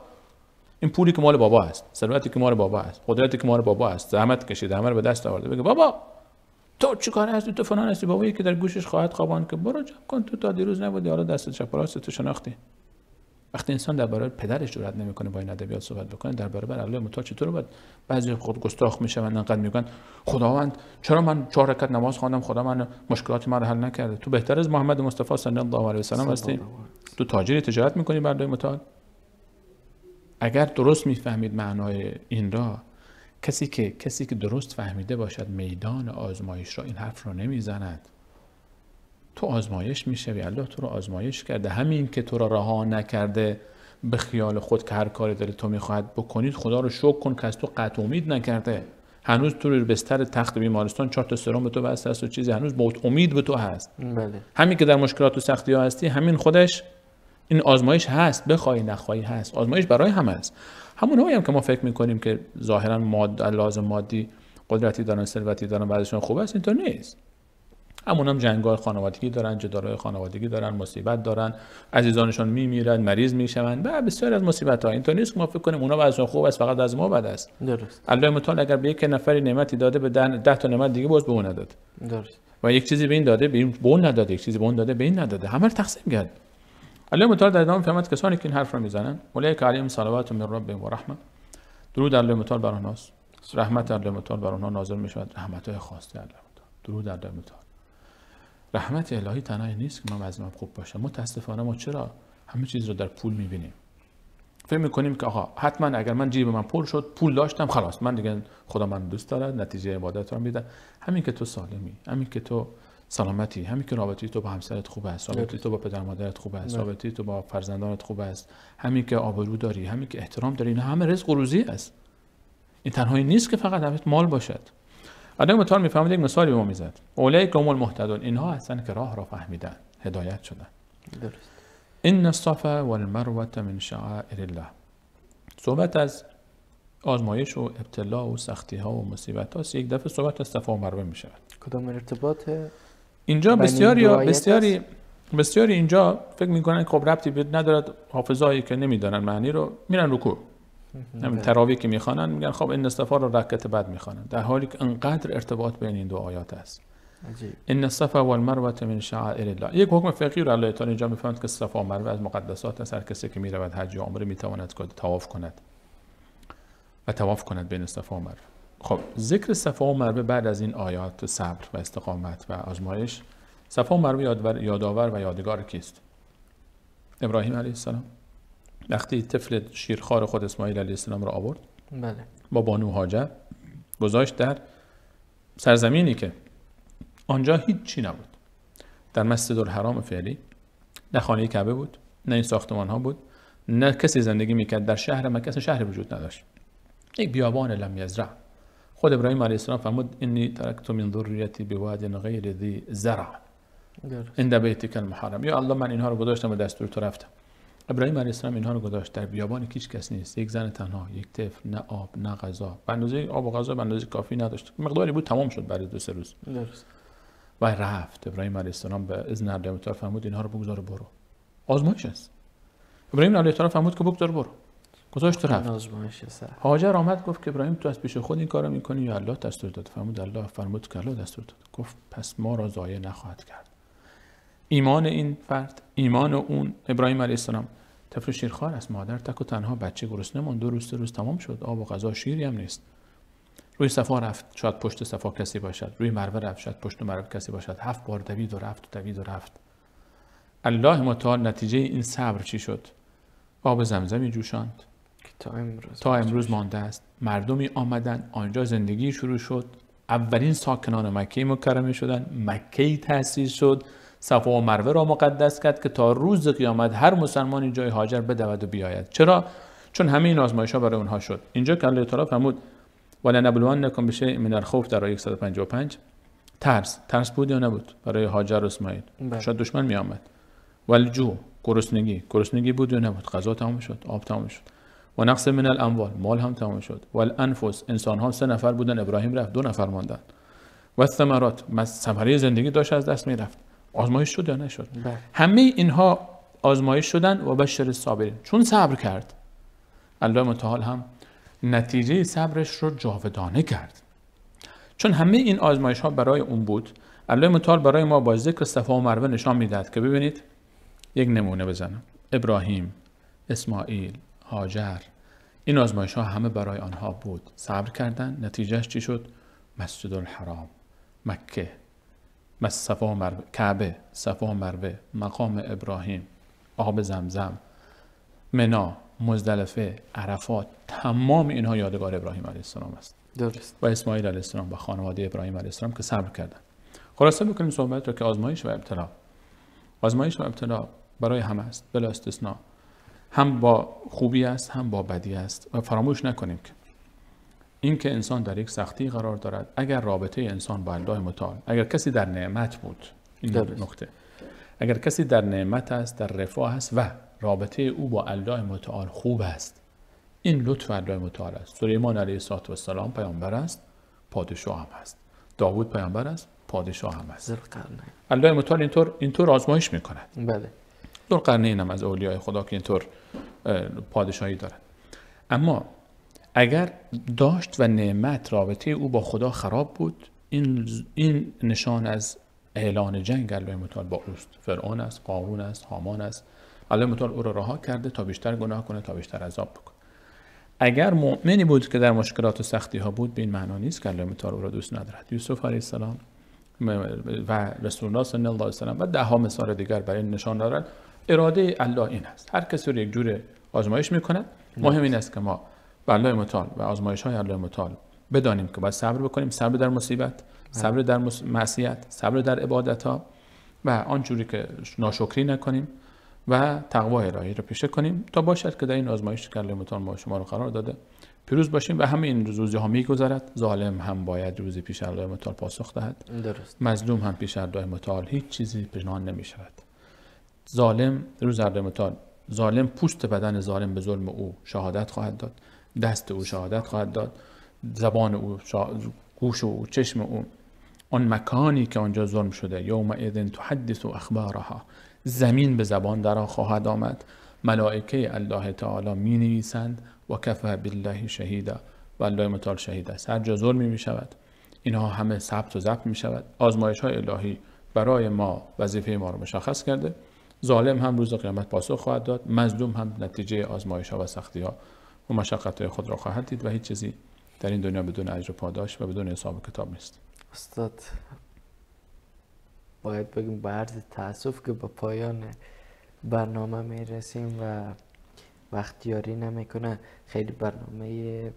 این پولی که مال بابا است، ثروتی که مال بابا است، قدرتی که مال بابا است، زحمت کشیده همه رو به دست آورده، بگه بابا تو چیکار هستی، تو فلان هستی. بابایی که در گوشش خواهد خوابان که برو جمع کن، تو تا دیروز نبودی، حالا دست چپ راست تو شناختی. وقتی انسان در برابر پدرش جرئت نمیکنه با این ادبیات صحبت بکنه، در برابر الله متعال چطور باید؟ بعضی خود گستاخ میشن، انقدر میگن خداوند چرا من 4 رکعت نماز خواندم، خدا من مشکلات من رو حل نکرده. تو بهتر از محمد مصطفی صلی الله علیه و سلم هستی؟ تو تاجری، تجارت میکنی بر الله متعال. اگر درست میفهمید معنای این را، کسی که درست فهمیده باشد میدان آزمایش را، این حرف را نمیزند. تو آزمایش میشوی، الله تو رو آزمایش کرده، همین که تو را رها نکرده به خیال خود که هر کاری داره تو میخواهد بکنید، خدا رو شکر کن که از تو قطع امید نکرده. هنوز تو رو بستر تخت بیمارستان 4 تا سرم به تو بسته است و چیزی، هنوز با امید به تو هست. بله. همین که در مشکلات و سختی ها هستی، همین خودش این آزمایش هست، بخوای نخوای هست. آزمایش برای همه است. همون هم که ما فکر میکنیم که ظاهرا لازم مادی قدرتی دارن، ثروتی دارن، بعضیشون خوب است، اینطور نیست. همون هم جنگ‌های خانوادگی دارن، جدال‌های خانوادگی دارن، مصیبت دارن، عزیزانشون میمیرن، مریض میشون و بسیاری از مصیبت‌ها. اینطور نیست که ما فکر کنیم اونا بعضیشون خوب است فقط از ما بد است. درست. الله متعال اگر به یک نفری نعمتی داده، به 10 تا نعمت دیگه باز به اون نداد. درست. و یک چیزی به این داده، به اون نداده، یک چیزی به اون داده، به این نداده، همه رو تقسیم کرد. الله متعال در ادامه فرمود کسانی که این حرف رو میزنن، اولئک علیهم صلوات من ربهم و رحمه، درود الله متعال بر آنهاست، رحمت الله متعال بر آنها نازل میشود، رحمت‌های خاص الله متعال، درود الله متعال. رحمت الهی تنها نیست که من وضعم خوب باشه. متاسفانه ما چرا همه چیز رو در پول میبینیم؟ فکر میکنیم که آقا حتما اگر من جیب من پر شد، پول داشتم، خلاص من دیگه خدا من دوست دارد، نتیجه عبادت رو میده. همین که تو سالمی، همین که تو سلامتی، همین که رابطه تو با همسرت خوب است، رابطه تو با پدر مادرت خوب است، رابطه تو با فرزندانت خوب است، همین که آبرو داری، همین که احترام داری، اینا همه رزق و روزی است. این تنهایی نیست که فقط همه مال باشد. آدم متعال میفهمد، یک مثالی به ما میزد. اولئک هم المهتدون، اینها هستند که راه را فهمیدن، هدایت شدن. درست. ان الصفا والمروه من شعائر الله. صحبت از آزمایش و ابتلا و سختی ها و مصیبت هاست، یک دفعه صحبت از صفا و مروه می شود. کدام ارتباط اینجا بسیاری اینجا فکر میکنن خب ربطی به ندارد، حافظایی که نمیدانن معنی رو میرن رکوع، همین تراویح که میخوانن میگن خب ان الصفا رو رکعت بعد میخوانن، در حالی که انقدر ارتباط بین این دو آیات است. عجیب. ان الصفا والمروه من شعائر الله. یک حکم فقهی رو الله تعالی اینجا میفهمد که صفا و مروه از مقدسات است، هر کسی که میرود حج یا عمره میتواند که طواف کند و طواف کند بین صفا و مروه. خب ذکر صفا و مروه بعد از این آیات صبر و استقامت و آزمایش، صفا و مروه یادآور و یادگار کیست؟ ابراهیم علیه السلام وقتی طفل شیرخوار خود اسماعیل علیه السلام را آورد، بله، با بانو هاجر گذاشت در سرزمینی که آنجا هیچ چی نبود، در مسجد الحرام فعلی نه خانه کعبه بود، نه این ساختمان ها بود، نه کسی زندگی میکرد در شهر مکه، اصلا شهر وجود نداشت، یک بیابان لم یزرع. خود ابراهیم علیه السلام فرمود انی ترکت من ذریتی بواد غیر ذی زرع، عند بیتک المحرم. یا الله من اینها رو گذاشتم و دستور تو رفتم. ابراهیم علیه السلام اینها رو گذاشت در بیابان که هیچ کس نیست، یک زن تنها، یک طفل، نه آب نه غذا، به اندازه آب و غذا به اندازه کافی نداشت، مقداری بود تمام شد بعد 2-3 روز. درست. و رفت ابراهیم علیه السلام به اذن الله متعال فرمود اینها رو بگذار و برو. آزمایش است. ابراهیم علیه السلام فرمود که بگذار برو، گذاشت رفت. آزمایش است. هاجر آمد گفت که ابراهیم تو از پیش خود این کارو میکنی یا الله دستور داد؟ فرمود الله. فرمود که الله دستور داد. گفت پس ما را ضایع نخواهد کرد. ایمان این فرد، ایمان اون ابراهیم علیه السلام، طفل شیرخوار است، مادر تک و تنها، بچه گرسنه ماند، 2 روز 3 روز تمام شد، آب و غذا شیری هم نیست. روی صفا رفت، شاید پشت صفا کسی باشد، روی مروه رفت، شاید پشت مروه کسی باشد. 7 بار دوید و رفت و دوید و رفت. الله متعال نتیجه این صبر چی شد؟ آب زمزمی جوشاند که تا امروز مانده است. مردمی آمدن آنجا، زندگی شروع شد، اولین ساکنان مکه مکرمه شدن، مکه تأسیس شد، صفا و مروه را مقدس کرد که تا روز قیامت هر مسلمانی جای هاجر بدود و بیاید. چرا؟ چون همه این آزمایش‌ها برای اونها شد. اینجا که الله تعالی فرمود ولنبلونکم بشیء من الخوف در آیه 155، ترس بود یا نبود برای هاجر و اسماعیل؟ شاید دشمن می آمد. والجوع، گرسنگی بود یا نبود؟ غذا تمام شد، آب تمام شد. و نقص من الاموال، مال هم تمام شد. والانفس، انسان ها 3 نفر بودن، ابراهیم رفت، 2 نفر ماندن. و الثمرات، ثمره زندگی داشت از دست می رفت. آزمایش شد یا نشد؟ همه اینها آزمایش شدن. و بشر الصابرین، چون صبر کرد الله متعال هم نتیجه صبرش رو جاودانه کرد. چون همه این آزمایش ها برای اون بود، الله متعال برای ما با ذکر صفا و مروه نشان میدهد که ببینید، یک نمونه بزنم، ابراهیم، اسماعیل، هاجر، این آزمایش ها همه برای آنها بود. صبر کردن، نتیجهش چی شد؟ مسجد الحرام، مکه، صفا و مروه، کعبه، صفا و مروه، مقام ابراهیم، آب زمزم، منا، مزدلفه، عرفات، تمام اینها یادگار ابراهیم علیه السلام است. درست. و اسماعیل علیه السلام و خانواده ابراهیم علیه السلام که صبر کردن. خلاصه بکنیم صحبت رو که آزمایش و ابتلا، آزمایش و ابتلا برای همه است بلا استثنا، هم با خوبی است هم با بدی است. و فراموش نکنیم که این که انسان در یک سختی قرار دارد، اگر رابطه انسان با الله متعال، اگر کسی در نعمت بود، این نکته، اگر کسی در نعمت است، در رفاه است و رابطه او با الله متعال خوب است، این لطف الله متعال است. سلیمان علیه السلام پیامبر است، پادشاه هم است. داوود پیامبر است، پادشاه هم است. الله متعال اینطور آزمایش میکند. بله. ذوالقرنین هم از اولیای خدا که اینطور پادشاهی دارد. اما اگر داشت و نعمت رابطه او با خدا خراب بود، این نشان از اعلان جنگ الله متعال با اوست. فرعون است، قارون است، هامان است. الله متعال او را رها کرده تا بیشتر گناه کنه، تا بیشتر عذاب بکنه. اگر مؤمنی بود که در مشکلات و سختی ها بود، به این معنا نیست که الله متعال او را دوست ندارد. یوسف علیه السلام و رسول الله صلی الله علیه و سلم و ده ها مثال دیگر برای این نشان دارد. اراده الله این است، هر کسی رو یک جور آزمایش میکند. مهم این است که ما به الله متعال و آزمایش های الله متعال بدانیم که باید صبر بکنیم، صبر در مصیبت، صبر در معصیت، صبر در عبادت ها و آنجوری که ناشکری نکنیم و تقوای الهی رو پیشه کنیم تا باشد که در این آزمایش که الله متعال ما شما رو قرار داده پیروز باشیم. و همه این روزی ها میگذرد. ظالم هم باید روزی پیش الله متعال پاسخ دهد، درست. مظلوم هم پیش الله متعال هیچ چیزی پنهان نمی شود. ظالم روز الله متعال، ظالم پوست بدن ظالم به ظلم او شهادت خواهد داد، دست او شهادت خواهد داد، زبان او، گوش او، چشم او، آن مکانی که آنجا ظلم شده، یومئذ تحدث اخبارها، زمین به زبان در خواهد آمد، ملائکه الله تعالی می نویسند و کفى بالله شهیدا، و الله متعال شهید است. هر جا ظلمی می شود اینها همه ثبت و ضبط می شود. آزمایش های الهی برای ما وظیفه ما رو مشخص کرده. ظالم هم روز قیامت پاسخ خواهد داد، مظلوم هم نتیجه آزمایش ها و سختی ها و مشقت های خود را خواهد دید و هیچ چیزی در این دنیا بدون اجر و پاداش و بدون حساب و کتاب نیست. استاد باید بگیم با عرض تأسف که به پایان برنامه میرسیم و وقت یاری نمیکنه. خیلی برنامه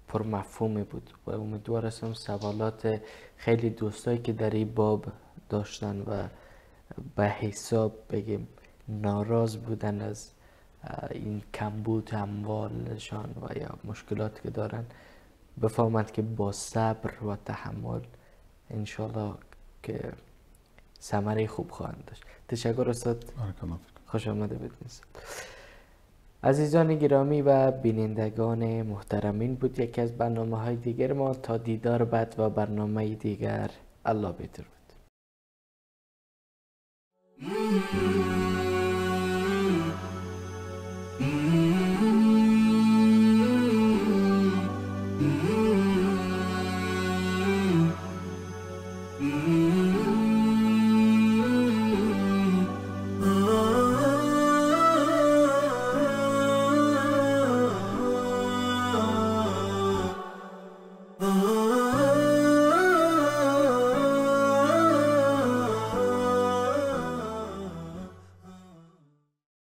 پرمفهومی بود و امیدوار هستم سوالات خیلی دوستایی که در این باب داشتن و به حساب بگیم ناراض بودن از این کمبود اموالشان و یا مشکلات که دارن بفهمند که با صبر و تحمل انشالله که ثمره خوب خواهند داشت. تشکر استاد، خوش آمده بود. عزیزان گرامی و بینندگان محترمین، بود یکی از برنامه های دیگر ما. تا دیدار بعد و برنامه دیگر، الله بدرود.